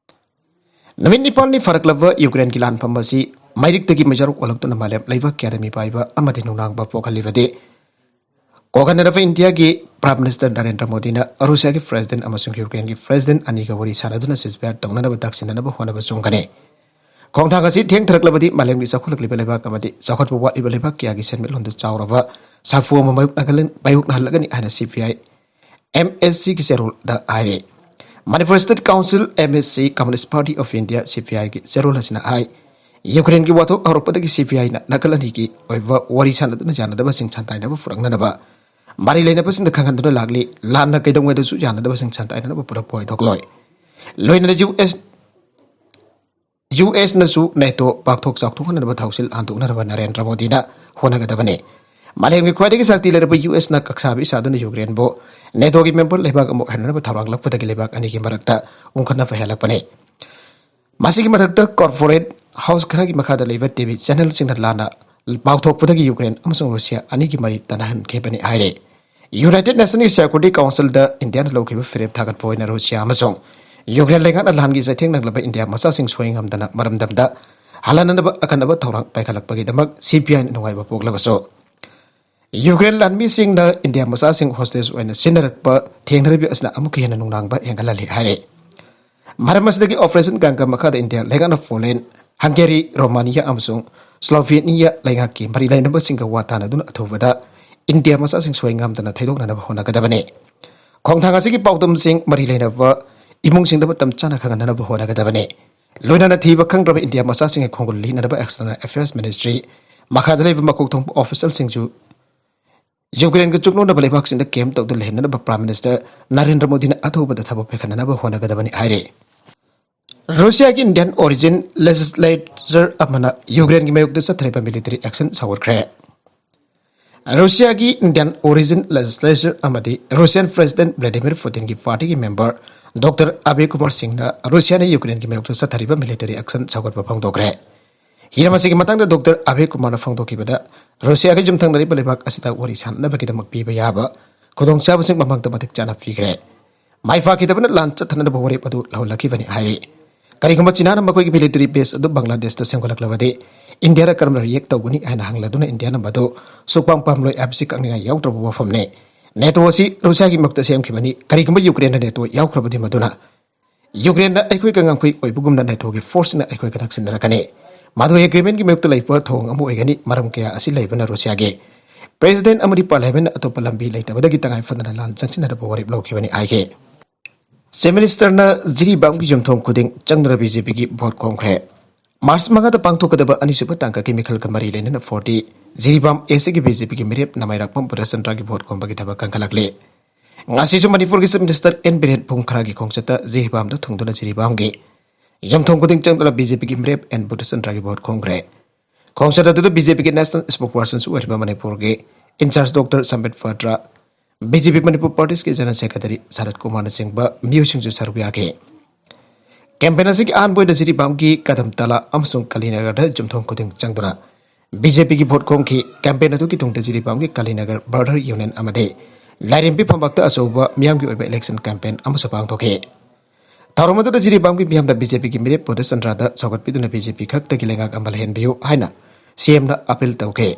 ꯅꯨꯃꯤꯠ ꯅꯤꯄꯥꯜꯅꯤ ꯐꯥꯔꯛꯂꯕ ꯌꯨꯀ꯭ꯔꯦꯟꯒꯤ ꯂꯥꯟꯐꯝ ꯑꯁꯤ ꯃꯩꯔꯤꯛꯇꯒꯤ ꯃꯩꯖꯥꯔꯣꯛ ꯑꯣꯜꯂꯛꯇꯨꯅ ꯃꯥꯂꯦꯝ ꯂꯩꯕꯥꯛ ꯀꯌꯥꯗ ꯃꯤꯄꯥꯏꯕ ꯑꯃꯗꯤ ꯅꯨꯡꯅꯥꯡꯕ ꯄꯣꯛꯍꯜꯂꯤꯕꯗꯤ ꯀꯣꯛꯍꯟꯅꯅꯕ ꯏꯟꯗꯤꯌꯥꯒꯤ Prime Minister ꯅꯔꯦꯟꯗ꯭ꯔ ꯃꯣꯗꯤꯅ ꯔꯨꯁꯤꯌꯥꯒꯤ President ꯑꯃꯁꯨꯡ ꯌꯨꯀ꯭ꯔꯦꯟꯒꯤ President ꯑꯅꯤꯒ ꯋꯥꯔꯤ ꯁꯥꯟꯅꯗꯨꯅ ceasefire ꯇꯧꯅꯅꯕ ꯇꯛꯁꯤꯟꯅꯅꯕ ꯍꯣꯠꯅꯕ ꯆꯣꯡꯒꯅꯤ꯫ ꯈꯣꯡꯊꯥꯡ ꯑꯁꯤ ꯊꯦꯡꯊꯔꯛꯂꯕꯗꯤ ꯃꯥꯂꯦꯝꯒꯤ ꯆꯥꯎꯈꯠꯂꯛꯂꯤꯕ ꯂꯩꯕꯥꯛ ꯑꯃꯗꯤ ꯆꯥꯎꯈꯠꯄ ꯋꯥꯠꯂꯤꯕ ꯂꯩꯕꯥꯛ ꯀꯌꯥꯒꯤ ꯁꯦꯟꯃꯤꯠꯂꯣꯟꯗ ꯆꯥꯎꯔꯕ ꯁꯥꯐꯨ ꯑꯃ ꯃꯥꯌꯣꯛꯅꯍꯜꯂ-, ꯃꯥꯌꯣꯛꯅꯍꯜꯂꯒꯅꯤ ꯍꯥꯏꯅ ꯁꯤ ꯄꯤ ꯑꯥꯏ ꯑꯦꯝ ꯑꯦꯁ ꯁꯤꯒꯤ ꯆꯦꯔꯣꯜꯗ ꯍꯥꯏꯔꯤ꯫ Manipur State Council, M S C, Communist Party of India, C P I ꯒꯤ ꯆꯦꯔꯣꯜ ꯑꯁꯤꯅ ꯍꯥꯏ, ꯌꯨꯀ꯭ꯔꯦꯟꯒꯤ ꯋꯥꯊꯣꯛ ꯍꯧꯔꯛꯄꯗꯒꯤ ꯁꯤ ꯄꯤ ꯑꯥꯏꯅ ꯅꯥꯀꯜ ꯑꯅꯤꯒꯤ ꯑꯣꯏꯕ ꯋꯥꯔꯤ ꯁꯥꯟꯅꯗꯨꯅ ꯌꯥꯅꯗꯕꯁꯤꯡ ꯁꯥꯟꯇꯥꯏꯅꯕ ꯄꯨꯔꯛꯅꯅꯕ ꯃꯔꯤ ꯂꯩꯅꯕꯁꯤꯡꯗ ꯈꯪꯍꯟꯗꯨꯅ ꯂꯥꯛꯂꯤ꯫ ꯂꯥꯟꯅ ꯀꯩꯗꯧꯉꯩꯗꯁꯨ ꯌꯥꯅꯗꯕꯁꯤꯡ ꯁꯥꯟꯇꯥꯏꯅꯅꯕ ꯄꯨꯔꯛꯄ ꯑꯣꯏꯊꯣꯛꯂꯣꯏ꯫ ꯂꯣꯏꯅꯅ ꯌꯨ ꯑꯦꯁ ꯌꯨ ꯑꯦꯁꯅꯁꯨ ꯅꯦꯇꯣ ꯄꯥꯛꯊꯣꯛ ꯆꯥꯎꯊꯣꯛꯍꯟꯅꯕ ꯊꯧꯁꯤꯜ ꯍꯟꯗꯣꯛꯅꯅꯕ ꯅꯔꯦꯟꯗ꯭ꯔ ꯃꯣꯗꯤꯅ ꯍꯣꯠꯅꯒꯗꯕꯅꯤ꯫ ꯃꯥꯂꯦꯝꯒꯤ ꯈ꯭ꯋꯥꯏꯗꯒꯤ ꯁꯛꯇꯤ ꯂꯩꯔꯕ ꯌꯨ ꯑꯦꯁꯅ ꯀꯛꯁꯥꯕꯤ ꯁꯥꯗꯨꯅ ꯌꯨꯀ꯭ꯔꯦꯟꯕꯨ ꯅꯦꯇꯣꯒꯤ ꯃꯦꯝꯕꯔ ꯂꯩꯕꯥꯛ ꯑꯃ ꯑꯣꯏꯍꯟꯅꯕ ꯊꯧꯔꯥꯡꯂꯛꯄꯗꯒꯤ ꯂꯩꯕꯥꯛ ꯑꯅꯤꯒꯤ ꯃꯔꯛꯇ ꯎꯪꯈꯠꯅꯕ ꯍꯦꯜꯂꯛꯄꯅꯤ꯫ ꯃꯁꯤꯒꯤ ꯃꯊꯛꯇ, ꯀꯣꯔꯄꯣꯔꯦꯠ ꯍꯥꯎꯁ ꯈꯔꯒꯤ ꯃꯈꯥꯗ ꯂꯩꯕ ꯇꯤ ꯚꯤ ꯆꯦꯅꯦꯜꯁꯤꯡꯅ ꯂꯥꯟꯅ ꯄꯥꯎꯊꯣꯛꯄꯗꯒꯤ ꯌꯨꯀ꯭ꯔꯦꯟ ꯑꯃꯁꯨꯡ ꯔꯨꯁꯤꯌꯥ ꯑꯅꯤꯒꯤ ꯃꯔꯤ ꯇꯅꯍꯟꯈꯤꯕꯅꯤ ꯍꯥꯏꯔꯦ꯫ ꯌꯨꯅꯥꯏꯇꯦꯗ ꯅꯦꯁꯟꯒꯤ ꯁꯦꯀ꯭ꯌꯨꯔꯤꯇꯤ ꯀꯥꯎꯟꯁꯤꯜꯗ ꯏꯟꯗꯤꯌꯥꯅ ꯂꯧꯈꯤꯕ ꯐꯤꯔꯦꯞ ꯊꯥꯒꯠꯄ ꯑꯣꯏꯅ ꯔꯨꯁꯤꯌꯥ ꯑꯃꯁꯨꯡ ꯌꯨꯀ꯭ꯔꯦꯟ ꯂꯩꯉꯥꯛꯅ ꯂꯥꯟꯒꯤ ꯆꯩꯊꯦꯡ ꯅꯪꯂꯕ ꯏꯟꯗꯤꯌꯥ ꯃꯆꯥꯁꯤꯡ ꯁꯣꯏ ꯉꯝꯗꯅ ꯃꯔꯝꯗꯝꯗ ꯍꯜꯍꯟꯅꯕ ꯑꯈꯟꯅꯕ ꯊꯧꯔꯥꯡ ꯄꯥꯏꯈꯠꯂꯛꯄꯒꯤꯗꯃꯛ ꯁꯤ ꯄꯤ ꯑꯥꯏꯅ ꯅꯨꯡꯉꯥꯏꯕ ꯄꯣꯛꯂꯕꯁꯨ, ꯌꯨꯀ꯭ꯔꯦꯟ ꯂꯥꯟꯃꯤꯁꯤꯡꯅ ꯏꯟꯗꯤꯌꯥ ꯃꯆꯥꯁꯤꯡ ꯍꯣꯁꯇꯦꯖ ꯑꯣꯏꯅ ꯁꯤꯖꯤꯟꯅꯔꯛꯄ ꯊꯦꯡꯅꯔꯤꯕ ꯑꯁꯤꯅ ꯑꯃꯨꯛꯀ ꯍꯦꯟꯅ ꯅꯨꯡꯅꯥꯡꯕ ꯍꯦꯟꯒꯠꯍꯜꯂꯤ ꯍꯥꯏꯔꯦ꯫ ꯃꯔꯝ ꯑꯁꯤꯗꯒꯤ ꯑꯣꯄꯔꯦꯁꯟ ꯒꯪꯒꯥ ꯃꯈꯥꯗ ꯏꯟꯗꯤꯌꯥ ꯂꯩꯉꯥꯛꯅ ꯄꯣꯂꯦꯟ, ꯍꯪꯒꯦꯔꯤ, ꯔꯣꯃꯥꯅꯤꯌꯥ ꯑꯃꯁꯨꯡ ꯁ꯭ꯂꯣꯚꯦꯅꯤꯌꯥ ꯂꯩꯉꯥꯛꯀꯤ ꯃꯔꯤ ꯂꯩꯅꯕꯁꯤꯡꯒ ꯋꯥ ꯇꯥꯅꯗꯨꯅ ꯑꯊꯨꯕꯗ ꯏꯟꯗꯤꯌꯥ ꯃꯆꯥꯁꯤꯡ ꯁꯣꯏ ꯉꯥꯝꯗꯅ ꯊꯩꯗꯣꯛꯅꯅꯕ ꯍꯣꯠꯅꯒꯗꯕꯅꯤ꯫ ꯈꯣꯡꯊꯥꯡ ꯑꯁꯤꯒꯤ ꯄꯥꯎꯗꯝꯁꯤꯡ ꯃꯔꯤ ꯂꯩꯅꯕ ꯏꯃꯨꯡꯁꯤꯡꯗ ꯃꯇꯝ ꯆꯥꯅ ꯈꯪꯍꯟꯅꯅꯕ ꯍꯣꯠꯅꯒꯗꯕꯅꯤ꯫ ꯂꯣꯏꯅꯅ ꯊꯤꯕ ꯈꯪꯗ꯭ꯔꯕ ꯏꯟꯗꯤꯌꯥ ꯃꯆꯥꯁꯤꯡꯒꯤ ꯈꯣꯡꯒꯨꯜ ꯂꯤꯅꯅꯕ ꯑꯦꯛꯁꯇꯔꯅꯦꯜ ꯑꯦꯐꯤꯌꯔꯁ ꯃꯤꯅꯤꯁꯇ꯭ꯔꯤ ꯃꯈꯥꯗ ꯂꯩꯕ ꯃꯀꯣꯛ ꯊꯣꯡꯕ ꯑꯣꯐꯤꯁꯤꯌꯦꯜꯁꯤꯡꯁꯨ ꯌꯨꯀ꯭ꯔꯦꯟꯒ ꯆꯨꯛꯅꯣꯛꯅꯕ ꯂꯩꯕꯥꯛꯁꯤꯡꯗ ꯀꯦꯝꯞ ꯇꯧꯗꯨꯅ ꯂꯩꯍꯟꯅꯅꯕ ꯄ꯭ꯔꯥꯏꯝ ꯃꯤꯅꯤꯁꯇꯔ ꯅꯔꯦꯟꯗ꯭ꯔ ꯃꯣꯗꯤꯅ ꯑꯊꯨꯕꯗ ꯊꯕꯛ ꯄꯥꯏꯈꯠꯅꯅꯕ ꯍꯣꯠꯅꯒꯗꯕꯅꯤ ꯍꯥꯏꯔꯤ꯫ ꯔꯨꯁꯤꯌꯥꯒꯤ ꯏꯟꯗꯤꯌꯥꯟ ꯑꯣꯔꯤꯖꯤꯟ ꯂꯦꯖꯤꯁꯂꯦꯆꯔ ꯑꯃꯅ ꯌꯨꯀ꯭ꯔꯦꯟꯒꯤ ꯃꯥꯌꯣꯛꯇ ꯆꯠꯊꯔꯤꯕ ꯃꯤꯂꯤꯇꯔꯤ ꯑꯦꯛꯁꯟ ꯁꯧꯒꯠꯈ꯭ꯔꯦ꯫ ꯔꯨꯁꯤꯌꯥꯒꯤ ꯏꯟꯗꯤꯌꯥꯟ ꯑꯣꯔꯤꯖꯤꯟ ꯂꯦꯖꯤꯁꯂꯦꯆꯔ ꯑꯃꯗꯤ ꯔꯨꯁꯤꯌꯥꯟ ꯄ꯭ꯔꯦꯁꯤꯗꯦꯟꯠ ꯚ꯭ꯂꯥꯗꯤꯃꯤꯔ ꯄꯨꯇꯤꯟꯒꯤ ꯄꯥꯔꯇꯤꯒꯤ ꯃꯦꯝꯕꯔ ꯗꯣꯛꯇꯔ ꯑꯕꯦ ꯀꯨꯃꯥꯔ ꯁꯤꯡꯅ ꯔꯨꯁꯤꯌꯥꯅ ꯌꯨꯀ꯭ꯔꯦꯟꯒꯤ ꯃꯥꯌꯣꯛꯇ ꯆꯠꯊꯔꯤꯕ ꯃꯤꯂꯤꯇꯔꯤ ꯑꯦꯛꯁꯟ ꯁꯧꯒꯠꯄ ꯐꯣꯡꯗꯣꯛꯈ꯭ꯔꯦ꯫ ꯍꯤꯔꯝ ꯑꯁꯤꯒꯤ ꯃꯇꯥꯡꯗ ꯗꯣꯛꯇꯔ ꯑꯕꯦ ꯀꯨꯃꯥꯔꯅ ꯐꯣꯡꯗꯣꯛꯈꯤꯕꯗ, ꯔꯨꯁꯤꯌꯥꯒ ꯌꯨꯝꯊꯪꯅꯔꯤꯕ ꯂꯩꯕꯥꯛ ꯑꯁꯤꯗ ꯋꯥꯔꯤ ꯁꯥꯟꯅꯅꯕꯒꯤꯗꯃꯛ ꯄꯤꯕ ꯌꯥꯕ ꯈꯨꯗꯣꯡꯆꯥꯕꯁꯤꯡ ꯃꯃꯥꯡꯗ ꯃꯇꯤꯛ ꯆꯥꯅ ꯄꯤꯈ꯭ꯔꯦ꯫ ꯃꯥꯏ ꯄꯥꯛꯈꯤꯗꯕꯅ ꯂꯥꯟ ꯆꯠꯊꯅꯅꯕ ꯋꯥꯔꯦꯞ ꯑꯗꯨ ꯂꯧꯍꯜꯂꯛꯈꯤꯕꯅꯤ ꯍꯥꯏꯔꯤ꯫ ꯀꯔꯤꯒꯨꯝꯕ ꯆꯤꯅꯥꯅ ꯃꯈꯣꯏꯒꯤ ꯃꯤꯂꯤꯇꯔꯤ ꯕꯦꯁ ꯑꯗꯨ ꯕꯪꯒ꯭ꯂꯥꯗꯦꯁꯇ ꯁꯦꯝꯒꯠꯂꯛꯂꯕꯗꯤ, ꯏꯟꯗꯤꯌꯥꯅ ꯀꯔꯝꯅ ꯔꯤꯌꯦꯛ ꯇꯧꯒꯅꯤ ꯍꯥꯏꯅ ꯍꯪꯂꯗꯨꯅ ꯏꯟꯗꯤꯌꯥꯅ ꯃꯗꯨ ꯁꯨꯛꯄꯥꯝ ꯄꯥꯝꯂꯣꯏ ꯍꯥꯏꯕꯁꯤ ꯀꯛꯅꯤꯡꯉꯥꯏ ꯌꯥꯎꯗ꯭ꯔꯕ ꯋꯥꯐꯝꯅꯤ꯫ ꯅꯦꯇꯣ ꯑꯁꯤ ꯔꯨꯁꯤꯌꯥꯒꯤ ꯃꯔꯛꯇ ꯁꯦꯝꯈꯤꯕꯅꯤ꯫ ꯀꯔꯤꯒꯨꯝꯕ ꯌꯨꯀ꯭ꯔꯦꯟꯅ ꯅꯦꯇꯣ ꯌꯥꯎꯈ꯭ꯔꯕꯗꯤ, ꯃꯗꯨꯅ ꯌꯨꯀ꯭ꯔꯦꯟꯗ ꯑꯩꯈꯣꯏꯒ ꯉꯝꯈꯩ ꯑꯣꯏꯕꯒꯨꯝꯅ ꯅꯦꯇꯣꯒꯤ ꯐꯣꯔꯁꯅ ꯑꯩꯈꯣꯏꯒ ꯅꯛꯁꯤꯟꯅꯔꯛꯀꯅꯤ꯫ ꯃꯗꯨ ꯑꯦꯒ꯭ꯔꯤꯃꯦꯟꯒꯤ ꯃꯥꯌꯣꯛꯇ ꯂꯩꯕ ꯊꯧꯑꯣꯡ ꯑꯃ ꯑꯣꯏꯒꯅꯤ꯫ ꯃꯔꯝ ꯀꯌꯥ ꯑꯁꯤ ꯂꯩꯕꯅ ꯔꯨꯁꯤꯌꯥꯒꯤ ꯄ꯭ꯔꯦꯁꯤꯗꯦꯟꯠ ꯑꯃꯗꯤ ꯄꯥꯔꯂꯤꯌꯥꯃꯦꯟꯠꯅ ꯑꯇꯣꯞꯄ ꯂꯝꯕꯤ ꯂꯩꯇꯕꯗꯒꯤ ꯇꯉꯥꯏ ꯐꯗꯅ ꯂꯥꯟ ꯆꯪꯁꯤꯟꯅꯅꯕ ꯋꯥꯔꯦꯞ ꯂꯧꯈꯤꯕꯅꯤ ꯍꯥꯏꯈꯤ꯫ ꯆꯤꯐ ꯃꯤꯅꯤꯁꯇꯔꯅ ꯖꯤꯔꯤꯕꯥꯝꯒꯤ ꯌꯨꯝꯊꯣꯡ ꯈꯨꯗꯤꯡ ꯆꯪꯗꯨꯅ ꯕꯤ ꯖꯦ ꯄꯤꯒꯤ ꯚꯣꯠ ꯈꯣꯝꯈ꯭ꯔꯦ꯫ ꯃꯥꯔꯆ ꯃꯉꯥꯗ ꯄꯥꯡꯊꯣꯛꯀꯗꯕ ꯑꯅꯤꯁꯨꯕ ꯇꯥꯡꯀꯛꯀꯤ ꯃꯤꯈꯜꯒ ꯃꯔꯤ ꯂꯩꯅꯅ ꯐꯣꯔꯇꯤ ꯖꯤꯔꯤꯕꯥꯝ ꯑꯦꯁ ꯁꯤꯒꯤ ꯕꯤ ꯖꯦ ꯄꯤꯒꯤ ꯃꯤꯔꯦꯞ ꯅꯃꯥꯏꯔꯥꯛꯄꯝ ꯕꯨꯙꯆꯟꯗ꯭ꯔꯒꯤ ꯚꯣꯠ ꯈꯣꯝꯕꯒꯤ ꯊꯕꯛ ꯀꯟꯈꯠꯂꯛꯂꯤ꯫ ꯉꯁꯤꯁꯨ ꯃꯅꯤꯄꯨꯔꯒꯤ ꯆꯤꯐ ꯃꯤꯅꯤꯁꯇꯔ ꯑꯦꯟ ꯕꯤꯔꯦꯟ ꯄꯨꯡ ꯈꯔꯒꯤ ꯈꯣꯡꯆꯠꯇ ꯖꯤꯔꯤꯕꯥꯝꯗ ꯊꯨꯡꯗꯨꯅ ꯖꯤꯔꯤꯕꯥꯝꯒꯤ ꯌꯨꯝꯊꯣꯡ ꯈꯨꯗꯤꯡ ꯆꯪꯗꯨꯅ ꯕꯤ ꯖꯦ ꯄꯤꯒꯤ ꯃꯤꯔꯦꯞ ꯑꯦꯟ ꯕꯨꯙꯆꯟꯗ꯭ꯔꯒꯤ ꯚꯣꯠ ꯈꯣꯝꯈ꯭ꯔꯦ꯫ ꯈꯣꯡꯆꯠ ꯑꯗꯨꯗ ꯕꯤ ꯖꯦ ꯄꯤꯒꯤ ꯅꯦꯁꯅꯦꯜ ꯁ꯭ꯄꯣꯛꯁꯄꯔꯁꯟꯁꯨ ꯑꯣꯏꯔꯤꯕ ꯃꯅꯤꯄꯨꯔꯒꯤ ꯏꯟꯆꯥꯔꯖ ꯗꯣꯛꯇꯔ ꯁꯝꯕꯤꯠ ꯄꯥꯇ꯭ꯔ, ꯕꯤ ꯖꯦ ꯄꯤ ꯃꯅꯤꯄꯨꯔ ꯄ꯭ꯔꯗꯦꯁꯀꯤ ꯖꯦꯅꯔꯦꯜ ꯁꯦꯀ꯭ꯔꯦꯇꯔꯤ ꯁꯔꯠ ꯀꯨꯃꯥꯔꯅꯆꯤꯡꯕ ꯃꯤꯑꯣꯏꯁꯤꯡꯁꯨ ꯁꯔꯨꯛ ꯌꯥꯈꯤ꯫ ꯀꯦꯝꯄꯦꯟ ꯑꯁꯤꯒꯤ ꯑꯍꯥꯟꯕ ꯑꯣꯏꯅ ꯖꯤꯔꯤꯕꯥꯝꯒꯤ ꯀꯗꯝꯇꯂꯥ ꯑꯃꯁꯨꯡ ꯀꯂꯤꯅꯒꯔꯗ ꯌꯨꯝꯊꯣꯡ ꯈꯨꯗꯤꯡ ꯆꯪꯗꯨꯅ ꯕꯤ ꯖꯦ ꯄꯤꯒꯤ ꯚꯣꯠ ꯈꯣꯝꯈꯤ꯫ ꯀꯦꯝꯄꯦꯟ ꯑꯗꯨꯒꯤ ꯇꯨꯡꯗ ꯖꯤꯔꯤꯕꯥꯝꯒꯤ ꯀꯂꯤꯅꯒꯔ ꯕ꯭ꯔꯗꯔ ꯌꯨꯅꯤꯌꯟ ꯑꯃꯗꯤ ꯂꯥꯏꯔꯦꯝꯕꯤ ꯐꯝꯄꯥꯛꯇ ꯑꯆꯧꯕ ꯃꯤꯌꯥꯝꯒꯤ ꯑꯣꯏꯕ ꯏꯂꯦꯛꯁꯟ ꯀꯦꯝꯄꯦꯟ ꯑꯃꯁꯨ ꯄꯥꯡꯊꯣꯛꯈꯤ꯫ ꯊꯧꯔꯝ ꯑꯗꯨꯗ ꯖꯤꯔꯤꯕꯥꯝꯒꯤ ꯃꯤꯌꯥꯝꯅ ꯕꯤ ꯖꯦ ꯄꯤꯒꯤ ꯃꯤꯔꯦꯞ ꯕꯨꯙꯆꯟꯗ꯭ꯔꯗ ꯁꯧꯒꯠꯄꯤꯗꯨꯅ ꯕꯤ ꯖꯦ ꯄꯤ ꯈꯛꯇꯒꯤ ꯂꯩꯉꯥꯛ ꯑꯃ ꯂꯩꯍꯟꯕꯤꯌꯨ ꯍꯥꯏꯅ ꯁꯤ ꯑꯦꯝꯅ ꯑꯄꯤꯜ ꯇꯧꯈꯤ꯫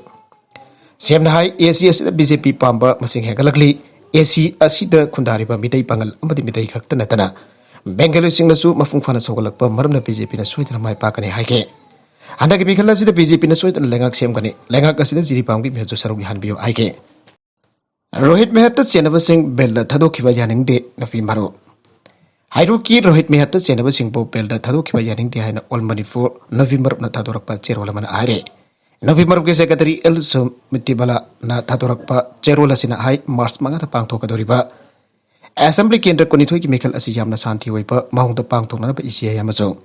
ꯁꯤ ꯑꯦꯝꯅ ꯍꯥꯏ, ꯑꯦ ꯁꯤ ꯑꯁꯤꯗ ꯕꯤ ꯖꯦ ꯄꯤ ꯄꯥꯝꯕ ꯃꯁꯤꯡ ꯍꯦꯟꯒꯠꯂꯛꯂꯤ꯫ ꯑꯦ ꯁꯤ ꯑꯁꯤꯗ ꯈꯨꯟꯗꯥꯔꯤꯕ ꯃꯤꯇꯩ ꯄꯥꯉꯜ ꯑꯃꯗꯤ ꯃꯤꯇꯩ ꯈꯛꯇ ꯅꯠꯇꯅ ꯕꯦꯡꯒꯂꯤꯁꯤꯡꯅꯁꯨ ꯃꯄꯨꯡ ꯐꯥꯅ ꯁꯧꯒꯠꯂꯛꯄ ꯃꯔꯝꯅ ꯕꯤ ꯖꯦ ꯄꯤꯅ ꯁꯣꯏꯗꯅ ꯃꯥꯏ ꯄꯥꯛꯀꯅꯤ ꯍꯥꯏꯈꯤ꯫ ꯍꯟꯗꯛꯀꯤ ꯃꯤꯈꯜ ꯑꯁꯤꯗ ꯕꯤ ꯖꯦ ꯄꯤꯅ ꯁꯣꯏꯗꯅ ꯂꯩꯉꯥꯛ ꯁꯦꯝꯒꯅꯤ꯫ ꯂꯩꯉꯥꯛ ꯑꯁꯤꯗ ꯖꯤꯔꯤꯕꯥꯝꯒꯤ ꯃꯤꯍꯨꯠꯁꯨ ꯁꯔꯨꯛ ꯌꯥꯍꯟꯕꯤꯌꯨ ꯍꯥꯏꯈꯤ꯫ ꯔꯣꯍꯤꯠ ꯃꯦꯍꯇ ꯆꯦꯟꯅꯕꯁꯤꯡ ꯕꯦꯜꯗ ꯊꯥꯗꯣꯛꯈꯤꯕ ꯌꯥꯅꯤꯡꯗꯦ, ꯅꯨꯄꯤ ꯃꯔꯨꯞ꯫ ꯍꯩꯔꯣꯛꯀꯤ ꯔꯣꯍꯤꯠ ꯃꯦꯍꯇ ꯆꯦꯟꯅꯕꯁꯤꯡꯕꯨ ꯕꯦꯜꯗ ꯊꯥꯗꯣꯛꯈꯤꯕ ꯌꯥꯅꯤꯡꯗꯦ ꯍꯥꯏꯅ ꯑꯣꯜ ꯃꯅꯤꯄꯨꯔ ꯅꯨꯄꯤ ꯃꯔꯨꯞꯅ ꯊꯥꯗꯣꯔꯛꯄ ꯆꯦꯔꯣꯜ ꯑꯃꯅ ꯍꯥꯏꯔꯦ꯫ ꯅꯨꯄꯤ ꯃꯔꯨꯞꯀꯤ ꯁꯦꯀ꯭ꯔꯦꯇꯔꯤ ꯑꯦꯜ ꯁꯨꯃꯤꯇꯤꯕꯂꯥꯅ ꯊꯥꯗꯣꯔꯛꯄ ꯆꯦꯔꯣꯜ ꯑꯁꯤꯅ ꯍꯥꯏ, ꯃꯥꯔꯆ ꯃꯉꯥꯗ ꯄꯥꯡꯊꯣꯛꯀꯗꯧꯔꯤꯕ ꯑꯦꯁꯦꯝꯕ꯭ꯂꯤ ꯀꯦꯟꯗ꯭ꯔ ꯀꯨꯟꯅꯤꯊꯣꯏꯒꯤ ꯃꯤꯈꯜ ꯑꯁꯤ ꯌꯥꯝꯅ ꯁꯥꯟꯇꯤ ꯑꯣꯏꯕ ꯃꯑꯣꯡꯗ ꯄꯥꯡꯊꯣꯛꯅꯅꯕ ꯏ ꯁꯤ ꯑꯥꯏ ꯑꯃꯁꯨꯡ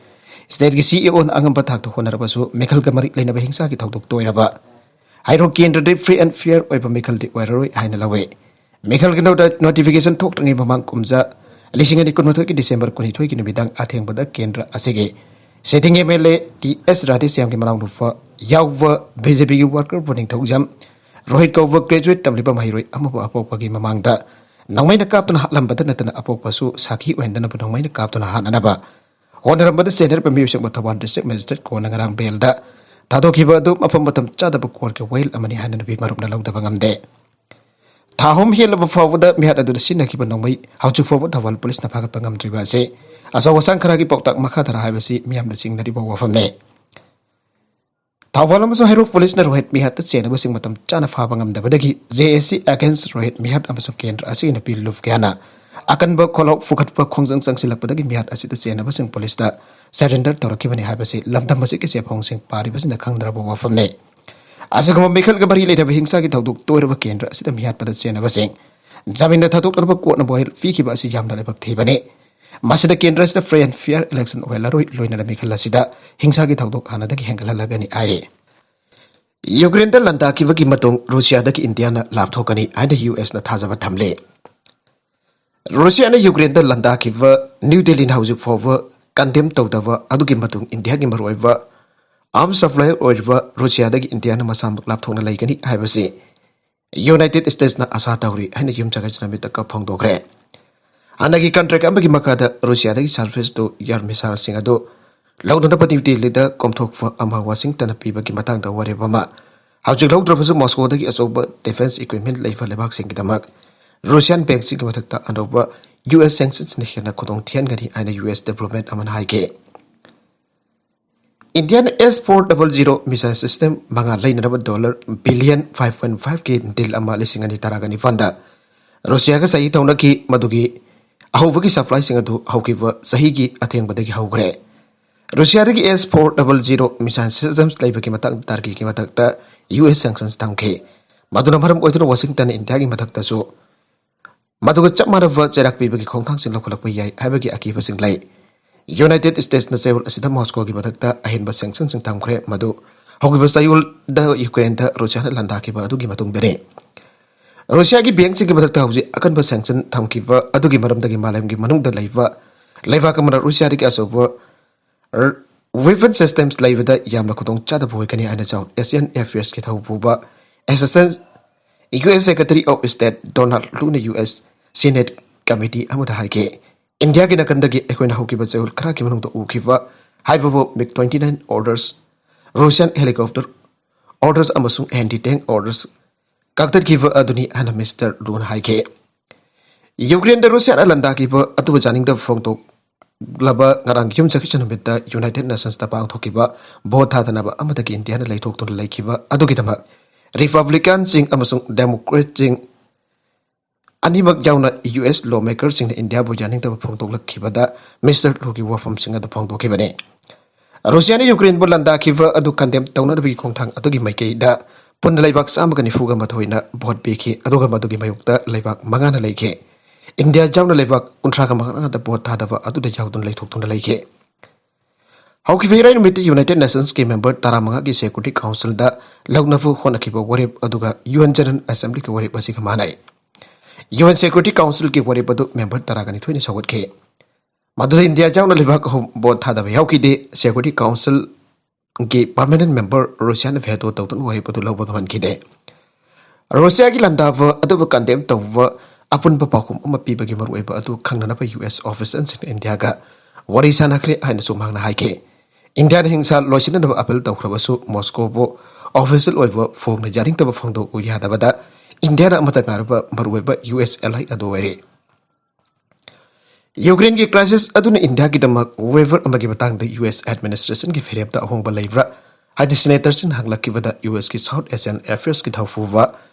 ꯁ꯭ꯇꯦꯠꯀꯤ ꯁꯤ ꯏ ꯑꯣꯅ ꯑꯉꯝꯕ ꯊꯥꯛꯇ ꯍꯣꯠꯅꯔꯕꯁꯨ, ꯃꯤꯈꯜꯒ ꯃꯔꯤ ꯂꯩꯅꯕ ꯍꯤꯡꯁꯥꯒꯤ ꯊꯧꯗꯣꯛꯇ ꯑꯣꯏꯔꯕ ꯍꯩꯔꯣꯛ ꯀꯦꯟꯗ꯭ꯔꯗꯤ ꯐ꯭ꯔꯤ ꯑꯦꯟ ꯐꯤꯌꯔ ꯑꯣꯏꯕ ꯃꯤꯈꯜꯗꯤ ꯑꯣꯏꯔꯔꯣꯏ ꯍꯥꯏꯅ ꯂꯧꯏ꯫ ꯃꯤꯈꯜꯒꯤ ꯅꯣꯇꯤꯐꯤꯀꯦꯁꯟ ꯊꯣꯛꯇ꯭ꯔꯤꯉꯩ ꯃꯃꯥꯡ ꯀꯨꯝꯖꯥ ꯂꯤꯁꯤꯡ ꯑꯅꯤ ꯀꯨꯟꯃꯥꯊꯣꯏꯒꯤ ꯗꯤꯁꯦꯝꯕꯔ ꯀꯨꯟꯅꯤꯊꯣꯏꯒꯤ ꯅꯨꯃꯤꯗꯥꯡ ꯑꯊꯦꯡꯕꯗ ꯀꯦꯟꯗ꯭ꯔ ꯑꯁꯤꯒꯤ sitting M L A T S ꯔꯥꯙꯦꯁ꯭ꯌꯥꯝꯒꯤ ꯃꯅꯥꯎꯅꯨꯄꯥ ꯌꯥꯎꯕ ꯕꯤ ꯖꯦ ꯄꯤꯒꯤ ꯋꯥꯔꯀꯔꯕꯨ ꯅꯤꯡꯊꯧꯖꯝ ꯔꯣꯍꯤꯠ ꯀꯧꯕ ꯒ꯭ꯔꯦꯖꯨꯋꯦꯠ ꯇꯝꯂꯤꯕ ꯃꯍꯩꯔꯣꯏ ꯑꯃꯕꯨ ꯑꯄꯣꯛꯄꯒꯤ ꯃꯃꯥꯡꯗ ꯅꯣꯡꯃꯩꯅ ꯀꯥꯞꯇꯨꯅ ꯍꯥꯠꯂꯝꯕꯗ ꯅꯠꯇꯅ, ꯑꯄꯣꯛꯄꯁꯨ ꯁꯥꯈꯤ ꯑꯣꯏꯍꯟꯗꯅꯕ ꯅꯣꯡꯃꯩꯅ ꯀꯥꯞꯇꯨꯅ ꯍꯥꯠꯅꯅꯕ ꯍꯣꯠꯅꯔꯝꯕꯗ ꯆꯦꯟꯅꯔꯤꯕ ꯃꯤꯑꯣꯏꯁꯤꯡꯕꯨ ꯊꯧꯕꯥꯜ ꯗꯤꯁꯇ꯭ꯔꯤꯛ ꯃꯦꯖꯤꯁꯇ꯭ꯔꯦꯠ ꯀꯣꯔꯠꯅ ꯉꯔꯥꯡ ꯕꯦꯜꯗ ꯊꯥꯗꯣꯛꯈꯤꯕ ꯑꯗꯨ ꯃꯐꯝ ꯃꯇꯝ ꯆꯥꯗꯕ ꯀꯣꯔꯠꯀꯤ ꯋꯥꯌꯦꯜ ꯑꯃꯅꯤ ꯍꯥꯏꯅ ꯅꯨꯄꯤ ꯃꯔꯨꯞꯅ ꯂꯧꯗꯕ ꯉꯝꯗꯦ꯫ ꯊꯥ ꯑꯍꯨꯝ ꯍꯦꯜꯂꯕ ꯐꯥꯎꯕꯗ ꯃꯤꯍꯥꯠ ꯑꯗꯨꯗ ꯁꯤꯖꯤꯟꯅꯈꯤꯕ ꯅꯣꯡꯃꯩ ꯍꯧꯖꯤꯛ ꯐꯥꯎꯕ ꯊꯧꯕꯥꯜ ꯄꯨꯂꯤꯁꯅ ꯐꯥꯒꯠꯄ ꯉꯝꯗ꯭ꯔꯤꯕ ꯑꯁꯤ ꯑꯆꯧ ꯑꯁꯥꯡ ꯈꯔꯒꯤ ꯄꯥꯎꯇꯥꯛ ꯃꯈꯥ ꯇꯥꯔ ꯍꯥꯏꯕꯁꯤ ꯃꯤꯌꯥꯝꯅ ꯆꯤꯡꯅꯔꯤꯕ ꯋꯥꯐꯝꯅꯤ꯫ ꯊꯧꯕꯥꯜ ꯑꯃꯁꯨꯡ ꯍꯩꯔꯣꯛ ꯄꯨꯂꯤꯁꯅ ꯔꯣꯍꯤꯠ ꯃꯤꯍꯥꯠꯇ ꯆꯦꯟꯅꯕꯁꯤꯡ ꯃꯇꯝ ꯆꯥꯅ ꯐꯥꯕ ꯉꯝꯗꯕꯗꯒꯤ J S C Against Rohit ꯃꯤꯍꯥꯠ ꯑꯃꯁꯨꯡ ꯀꯦꯟꯗ꯭ꯔ ꯑꯁꯤꯒꯤ ꯅꯨꯄꯤ ꯂꯨꯞ ꯀꯌꯥꯅ ꯑꯀꯟꯕ ꯈꯣꯜꯂꯥꯎ ꯐꯨꯒꯠꯄ ꯈꯣꯡꯖꯪ ꯆꯪꯁꯤꯜꯂꯛꯄꯗꯒꯤ ꯃꯤꯍꯥꯠ ꯑꯁꯤꯗ ꯆꯦꯟꯅꯕꯁꯤꯡ ꯄꯨꯂꯤꯁꯇ surrender ꯇꯧꯔꯛꯈꯤꯕꯅꯤ ꯍꯥꯏꯕꯁꯤ ꯂꯝꯗꯝ ꯑꯁꯤꯒꯤ ꯆꯦꯐꯣꯡꯁꯤꯡ ꯄꯥꯔꯤꯕꯁꯤꯡꯅ ꯈꯪꯅꯔꯕ ꯋꯥꯐꯝꯅꯤ꯫ ꯑꯁꯤꯒꯨꯝꯕ ꯃꯤꯈꯜꯒ ꯃꯔꯤ ꯂꯩꯅꯕ ꯍꯤꯡꯁꯥꯒꯤ ꯊꯧꯗꯣꯛ ꯇꯣꯏꯔꯕ ꯀꯦꯟꯗ꯭ꯔ ꯑꯁꯤꯗ ꯃꯤꯍꯥꯠꯄꯗ ꯆꯦꯟꯅꯕꯁꯤꯡ ꯖꯥꯃꯤꯟꯗ ꯊꯥꯗꯣꯛꯅꯅꯕ ꯀꯣꯔꯠꯅ ꯋꯥꯌꯦꯜ ꯄꯤꯈꯤꯕ ꯑꯁꯤ ꯌꯥꯝꯅ ꯂꯥꯏꯕꯛ ꯊꯤꯕꯅꯤ꯫ ꯃꯁꯤꯅ ꯀꯦꯟꯗ꯭ꯔ ꯑꯁꯤꯗ free and fair election ꯑꯣꯏꯍꯜꯂꯔꯣꯏ, ꯂꯣꯏꯅꯅ ꯃꯤꯈꯜ ꯑꯁꯤꯗ ꯍꯤꯡꯁꯥꯒꯤ ꯊꯧꯗꯣꯛ ꯍꯥꯟꯅꯗꯒꯤ ꯍꯦꯟꯒꯠꯍꯜꯂꯒꯅꯤ ꯍꯥꯏꯔꯤ꯫ ꯌꯨꯀ꯭ꯔꯦꯟꯗ ꯂꯥꯟꯗꯥꯈꯤꯕꯒꯤ ꯃꯇꯨꯡ ꯔꯨꯁꯤꯌꯥꯗꯒꯤ ꯏꯟꯗꯤꯌꯥꯅ ꯂꯥꯞꯊꯣꯛꯀꯅꯤ ꯍꯥꯏꯅ ꯌꯨ ꯑꯦꯁꯅ ꯊꯥꯖꯕ ꯊꯝꯂꯦ꯫ ꯔꯨꯁꯤꯌꯥꯅ ꯌꯨꯀ꯭ꯔꯦꯟꯗ ꯂꯥꯟꯗꯥꯈꯤꯕ ꯅ꯭ꯌꯨ ꯗꯦꯜꯂꯤꯅ ꯍꯧꯖꯤꯛ ꯐꯥꯎꯕ condemn ꯇꯧꯗꯕ ꯑꯗꯨꯒꯤ ꯃꯇꯨꯡ ꯏꯟꯗꯤꯌꯥꯒꯤ ꯃꯔꯨꯑꯣꯏꯕ arms supplier ꯑꯣꯏꯔꯤꯕ ꯔꯨꯁꯤꯌꯥꯗꯒꯤ ꯏꯟꯗꯤꯌꯥꯅ ꯃꯁꯥꯃꯛ ꯂꯥꯞꯊꯣꯛꯅ ꯂꯩꯒꯅꯤ ꯍꯥꯏꯕꯁꯤ ꯌꯨꯅꯥꯏꯇꯦꯗ ꯁ꯭ꯇꯦꯠꯁꯅ ꯑꯥꯁꯥ ꯇꯧꯔꯤ ꯍꯥꯏꯅ ꯌꯨꯝꯁꯀꯩꯁ ꯅꯨꯃꯤꯠꯇ ꯀꯞ ꯐꯣꯡꯗꯣꯛꯈ꯭ꯔꯦ꯫ ꯍꯥꯟꯅꯒꯤ contract ꯑꯃꯒꯤ ꯃꯈꯥꯗ ꯔꯨꯁꯤꯌꯥꯗꯒꯤ surface to air missileꯁꯤꯡ ꯑꯗꯨ ꯂꯧꯅꯅꯕ ꯅ꯭ꯌꯨ ꯗꯦꯜꯂꯤꯗ ꯀꯣꯝꯊꯣꯛꯄ ꯑꯃ ꯋꯥꯁꯤꯡꯇꯟꯅ ꯄꯤꯕꯒꯤ ꯃꯇꯥꯡꯗ ꯋꯥꯔꯦꯞ ꯑꯃ ꯍꯧꯖꯤꯛ ꯂꯧꯗ꯭ꯔꯕꯁꯨ, ꯃꯣꯁꯀꯣꯗꯒꯤ ꯑꯆꯧꯕ defence equipment ꯂꯩꯕ ꯂꯩꯕꯥꯛꯁꯤꯡꯒꯤꯗꯃꯛ ꯔꯨꯁꯤꯌꯥꯟ bankꯁꯤꯡꯒꯤ ꯃꯊꯛꯇ ꯑꯅꯧꯕ ꯌꯨ ꯑꯦꯁ sanctionsꯅ ꯍꯦꯟꯅ ꯈꯨꯗꯣꯡ ꯊꯤꯍꯟꯒꯅꯤ ꯍꯥꯏꯅ ꯌꯨ ꯑꯦꯁ diplomat ꯑꯃꯅ ꯍꯥꯏꯈꯤ꯫ ꯏꯟꯗꯤꯌꯥꯅ S four double zero missile system ꯃꯉꯥ ꯂꯩꯅꯅꯕ dollar billion five point fiveꯀꯤ deal ꯑꯃ ꯂꯤꯁꯤꯡ ꯑꯅꯤ ꯇꯔꯥꯒ ꯅꯤꯄꯥꯟꯗ ꯔꯨꯁꯤꯌꯥꯒ ꯁꯍꯤ ꯇꯧꯅꯈꯤ, ꯃꯗꯨꯒꯤ ꯑꯍꯧꯕꯒꯤ supplyꯁꯤꯡ ꯑꯗꯨ ꯍꯧꯈꯤꯕ ꯆꯍꯤꯒꯤ ꯑꯊꯦꯡꯕꯗꯒꯤ ꯍꯧꯈ꯭ꯔꯦ꯫ ꯔꯨꯁꯤꯌꯥꯗꯒꯤ S four double zero missile systems ꯂꯩꯕꯒꯤ ꯃꯇꯥꯡꯗ ꯇꯔꯀꯤꯒꯤ ꯃꯊꯛꯇ ꯌꯨ ꯑꯦꯁ sanctions ꯊꯝꯈꯤ꯫ ꯃꯗꯨꯅ ꯃꯔꯝ ꯑꯣꯏꯗꯨꯅ ꯋꯥꯁꯤꯡꯇꯟꯅ ꯏꯟꯗꯤꯌꯥꯒꯤ ꯃꯊꯛꯇꯁꯨ ꯃꯗꯨꯒ ꯆꯞ ꯃꯥꯟꯅꯕ ꯆꯩꯔꯥꯛ ꯄꯤꯕꯒꯤ ꯈꯣꯡꯊꯥꯡꯁꯤꯡ ꯂꯧꯈꯠꯂꯛꯄ ꯌꯥꯏ ꯍꯥꯏꯕꯒꯤ ꯑꯀꯤꯕꯁꯤꯡ ꯂꯩ꯫ ꯌꯨꯅꯥꯏꯇꯦꯗ ꯁ꯭ꯇꯦꯠꯁꯅ ꯆꯌꯣꯜ ꯑꯁꯤꯗ ꯃꯣꯁꯀꯣꯒꯤ ꯃꯊꯛꯇ ꯑꯍꯦꯟꯕ sanctionꯁꯤꯡ ꯊꯝꯈ꯭ꯔꯦ, ꯃꯗꯨ ꯍꯧꯈꯤꯕ ꯆꯌꯣꯜꯗ ꯌꯨꯀ꯭ꯔꯦꯟꯗ ꯔꯨꯁꯤꯌꯥꯅ ꯂꯥꯟꯗꯥꯈꯤꯕ ꯑꯗꯨꯒꯤ ꯃꯇꯨꯡꯗꯅꯤ꯫ ꯔꯨꯁꯤꯌꯥꯒꯤ bankꯁꯤꯡꯒꯤ ꯃꯊꯛꯇ ꯍꯧꯖꯤꯛ ꯑꯀꯟꯕ sanction ꯊꯝꯈꯤꯕ ꯑꯗꯨꯒꯤ ꯃꯔꯝꯗꯒꯤ ꯃꯥꯂꯦꯝꯒꯤ ꯃꯅꯨꯡꯗ ꯂꯩꯕ ꯂꯩꯕꯥꯛ ꯑꯃꯅ ꯔꯨꯁꯤꯌꯥꯗꯒꯤ ꯑꯆꯧꯕ weapon systems ꯂꯩꯕꯗ ꯌꯥꯝꯅ ꯈꯨꯗꯣꯡ ꯆꯥꯗꯕ ꯑꯣꯏꯒꯅꯤ ꯍꯥꯏꯅ ꯆꯥꯎ ꯑꯦꯁꯤꯌꯥꯟ ꯑꯦꯐꯤꯌꯔꯁꯀꯤ ꯊꯧꯄꯨꯕ assistant U S secretary of state Donald ꯂꯨꯅ ꯌꯨ ꯑꯦꯁ ꯁꯤꯅꯦꯠ ꯀꯃꯤꯇꯤ ꯑꯃꯗ ꯍꯥꯏꯈꯤ꯫ ꯏꯟꯗꯤꯌꯥꯒꯤ ꯅꯥꯀꯟꯗꯒꯤ ꯑꯩꯈꯣꯏꯅ ꯍꯧꯈꯤꯕ ꯆꯌꯣꯜ ꯈꯔꯒꯤ ꯃꯅꯨꯡꯗ ꯎꯈꯤꯕ ꯍꯥꯏꯕꯕꯨ MiG twenty nine orders, Russian helicopter orders ꯑꯃꯁꯨꯡ anti tank orders ꯉꯥꯛꯊꯠꯈꯤꯕ ꯑꯗꯨꯅꯤ ꯍꯥꯏꯅ ꯃꯤꯁꯇꯔ ꯂꯨꯅ ꯍꯥꯏꯈꯤ꯫ ꯌꯨꯀ꯭ꯔꯦꯟꯗ ꯔꯨꯁꯤꯌꯥꯅ ꯂꯥꯟꯗꯥꯈꯤꯕ ꯑꯗꯨꯕꯨ ꯌꯥꯅꯤꯡꯗꯕ ꯐꯣꯡꯗꯣꯛꯂꯕ ꯉꯔꯥꯡꯒꯤ ꯌꯨꯝꯁꯥꯀꯩꯁꯥ ꯅꯨꯃꯤꯠꯇ ꯌꯨꯅꯥꯏꯇꯦꯗ ꯅꯦꯁꯟꯁꯇ ꯄꯥꯡꯊꯣꯛꯈꯤꯕ ꯚꯣꯠ ꯊꯥꯗꯅꯕ ꯑꯃꯗꯒꯤ ꯏꯟꯗꯤꯌꯥꯅ ꯂꯩꯊꯣꯛꯇꯨꯅ ꯂꯩꯈꯤꯕ ꯑꯗꯨꯒꯤꯗꯃꯛ ꯔꯤꯄꯕ꯭ꯂꯤꯀꯥꯟꯁꯤꯡ ꯑꯃꯁꯨꯡ ꯗꯦꯃꯣꯀ꯭ꯔꯦꯠꯁꯤꯡ ꯑꯅꯤꯃꯛ ꯌꯥꯎꯅ ꯌꯨ ꯑꯦꯁ ꯂꯣ ꯃꯦꯀꯔꯁꯤꯡꯅ ꯏꯟꯗꯤꯌꯥꯕꯨ ꯌꯥꯅꯤꯡꯗꯕ ꯐꯣꯡꯗꯣꯛꯂꯛꯈꯤꯕꯗ ꯃꯤꯁꯇꯔ ꯂꯨꯒꯤ ꯋꯥꯐꯝꯁꯤꯡ ꯑꯗꯨ ꯐꯣꯡꯗꯣꯛꯈꯤꯕꯅꯤ꯫ ꯔꯨꯁꯤꯌꯥꯅ ꯌꯨꯀ꯭ꯔꯦꯟꯕꯨ ꯂꯥꯟꯗꯥꯈꯤꯕ ꯑꯗꯨ ꯀꯟꯗꯦꯝ ꯇꯧꯅꯅꯕꯒꯤ ꯈꯣꯡꯊꯥꯡ ꯑꯗꯨꯒꯤ ꯃꯥꯏꯀꯩꯗ ꯄꯨꯟꯅ ꯂꯩꯕꯥꯛ ꯆꯥꯝꯃꯒ ꯅꯤꯐꯨꯒ ꯃꯥꯊꯣꯏꯅ ꯚꯣꯠ ꯄꯤꯈꯤ, ꯑꯗꯨꯒ ꯃꯗꯨꯒꯤ ꯃꯥꯌꯣꯛꯇ ꯂꯩꯕꯥꯛ ꯃꯉꯥꯅ ꯂꯩꯈꯤ꯫ ꯏꯟꯗꯤꯌꯥ ꯌꯥꯎꯅ ꯂꯩꯕꯥꯛ ꯀꯨꯟꯊ꯭ꯔꯥꯒ ꯃꯉꯥꯗ ꯚꯣꯠ ꯊꯥꯗꯕ ꯑꯗꯨꯗ ꯌꯥꯎꯗꯨꯅ ꯂꯩꯊꯣꯛꯇꯨꯅ ꯂꯩꯈꯤ꯫ ꯍꯧꯈꯤꯕ ꯏꯔꯥꯏ ꯅꯨꯃꯤꯠꯇ ꯌꯨꯅꯥꯏꯇꯦꯗ ꯅꯦꯁꯟꯁꯀꯤ ꯃꯦꯝꯕꯔ ꯇꯔꯥꯃꯉꯥꯒꯤ ꯁꯦꯀ꯭ꯌꯨꯔꯤꯇꯤ ꯀꯥꯎꯟꯁꯤꯜꯗ ꯂꯧꯅꯕ ꯍꯣꯠꯅꯈꯤꯕ ꯋꯥꯔꯦꯞ ꯑꯗꯨꯒ ꯌꯨ ꯑꯦꯟ ꯖꯦꯅꯔꯦꯜ ꯑꯦꯁꯦꯝꯕ꯭ꯂꯤꯒꯤ ꯋꯥꯔꯦꯞ ꯑꯁꯤꯒ ꯃꯥꯟꯅꯩ꯫ ꯌꯨ ꯑꯦꯟ ꯁꯦꯀ꯭ꯌꯨꯔꯤꯇꯤ ꯀꯥꯎꯟꯁꯤꯜꯒꯤ ꯋꯥꯔꯦꯞ ꯑꯗꯨ ꯃꯦꯝꯕꯔ ꯇꯔꯥꯒ ꯅꯤꯊꯣꯏꯅ ꯁꯧꯒꯠꯈꯤ꯫ ꯃꯗꯨꯗ ꯏꯟꯗꯤꯌꯥ ꯌꯥꯎꯅ ꯂꯩꯕꯥꯛ ꯑꯍꯨꯝ ꯚꯣꯠ ꯊꯥꯗꯕ ꯌꯥꯎꯈꯤꯗꯦ꯫ ꯁꯦꯀ꯭ꯌꯨꯔꯤꯇꯤ ꯀꯥꯎꯟꯁꯤꯜꯒꯤ ꯄꯔꯃꯅꯦꯟ ꯃꯦꯝꯕꯔ ꯔꯨꯁꯤꯌꯥꯅ ꯚꯦꯇꯣ ꯇꯧꯗꯨꯅ ꯋꯥꯔꯦꯞ ꯑꯗꯨ ꯂꯧꯕ ꯉꯝꯍꯟꯈꯤꯗꯦ꯫ ꯔꯨꯁꯤꯌꯥꯒꯤ ꯂꯥꯟꯗꯥꯕ ꯑꯗꯨꯕꯨ ꯀꯟꯗꯦꯝ ꯇꯧꯕ ꯑꯄꯨꯟꯕ ꯄꯥꯎꯈꯨꯝ ꯑꯃ ꯄꯤꯕꯒꯤ ꯃꯔꯨꯑꯣꯏꯕ ꯑꯗꯨ ꯈꯪꯅꯅꯕ ꯌꯨ ꯑꯦꯁ ꯑꯣꯐꯤꯁꯤꯌꯦꯜꯁꯤꯡꯅ ꯏꯟꯗꯤꯌꯥꯒ ꯋꯥꯔꯤ ꯁꯥꯅꯈ꯭ꯔꯦ ꯍꯥꯏꯅꯁꯨ ꯃꯍꯥꯛꯅ ꯍꯥꯏꯈꯤ꯫ ꯏꯟꯗꯤꯌꯥꯅ ꯍꯤꯡꯁꯥ ꯂꯣꯏꯁꯤꯟꯅꯅꯕ ꯑꯄꯤꯜ ꯇꯧꯈ꯭ꯔꯕꯁꯨ ꯃꯣꯁꯀꯣꯕꯨ ꯑꯣꯐꯤꯁꯤꯌꯦꯜ ꯑꯣꯏꯕ ꯐꯣꯡꯅ ꯌꯥꯅꯤꯡꯗꯕ ꯐꯣꯡꯗꯣꯛꯎ ꯌꯥꯗꯕꯗ ꯏꯟꯗꯤꯌꯥꯅ ꯑꯃꯠꯇ ꯉꯥꯏꯔꯕ ꯃꯔꯨꯑꯣꯏꯕ ꯌꯨ ꯑꯦꯁ ꯑꯦꯂꯥꯏ ꯑꯗꯨ ꯑꯣꯏꯔꯦ꯫ ꯌꯨꯀ꯭ꯔꯦꯟꯒꯤ ꯀ꯭ꯔꯥꯏꯁꯤꯁ ꯑꯗꯨꯅ ꯏꯟꯗꯤꯌꯥꯒꯤꯗꯃꯛ ꯋꯦꯚꯔ ꯑꯃꯒꯤ ꯃꯇꯥꯡꯗ ꯌꯨ ꯑꯦꯁ ꯑꯦꯗꯃꯤꯅꯤꯁꯇ꯭ꯔꯦꯁꯟꯒꯤ ꯐꯤꯔꯦꯞꯇ ꯑꯍꯣꯡꯕ ꯂꯩꯕ꯭ꯔꯥ ꯍꯥꯏꯅ ꯁꯦꯅꯦꯇꯔꯁꯤꯡꯅ ꯍꯪꯂꯛꯈꯤꯕꯗ ꯌꯨ ꯑꯦꯁꯀꯤ ꯁꯥꯎꯠ ꯑꯦꯁꯤꯌꯥꯟ ꯑꯦꯐꯤꯌꯔꯁꯀꯤ ꯊꯧꯄꯨꯕ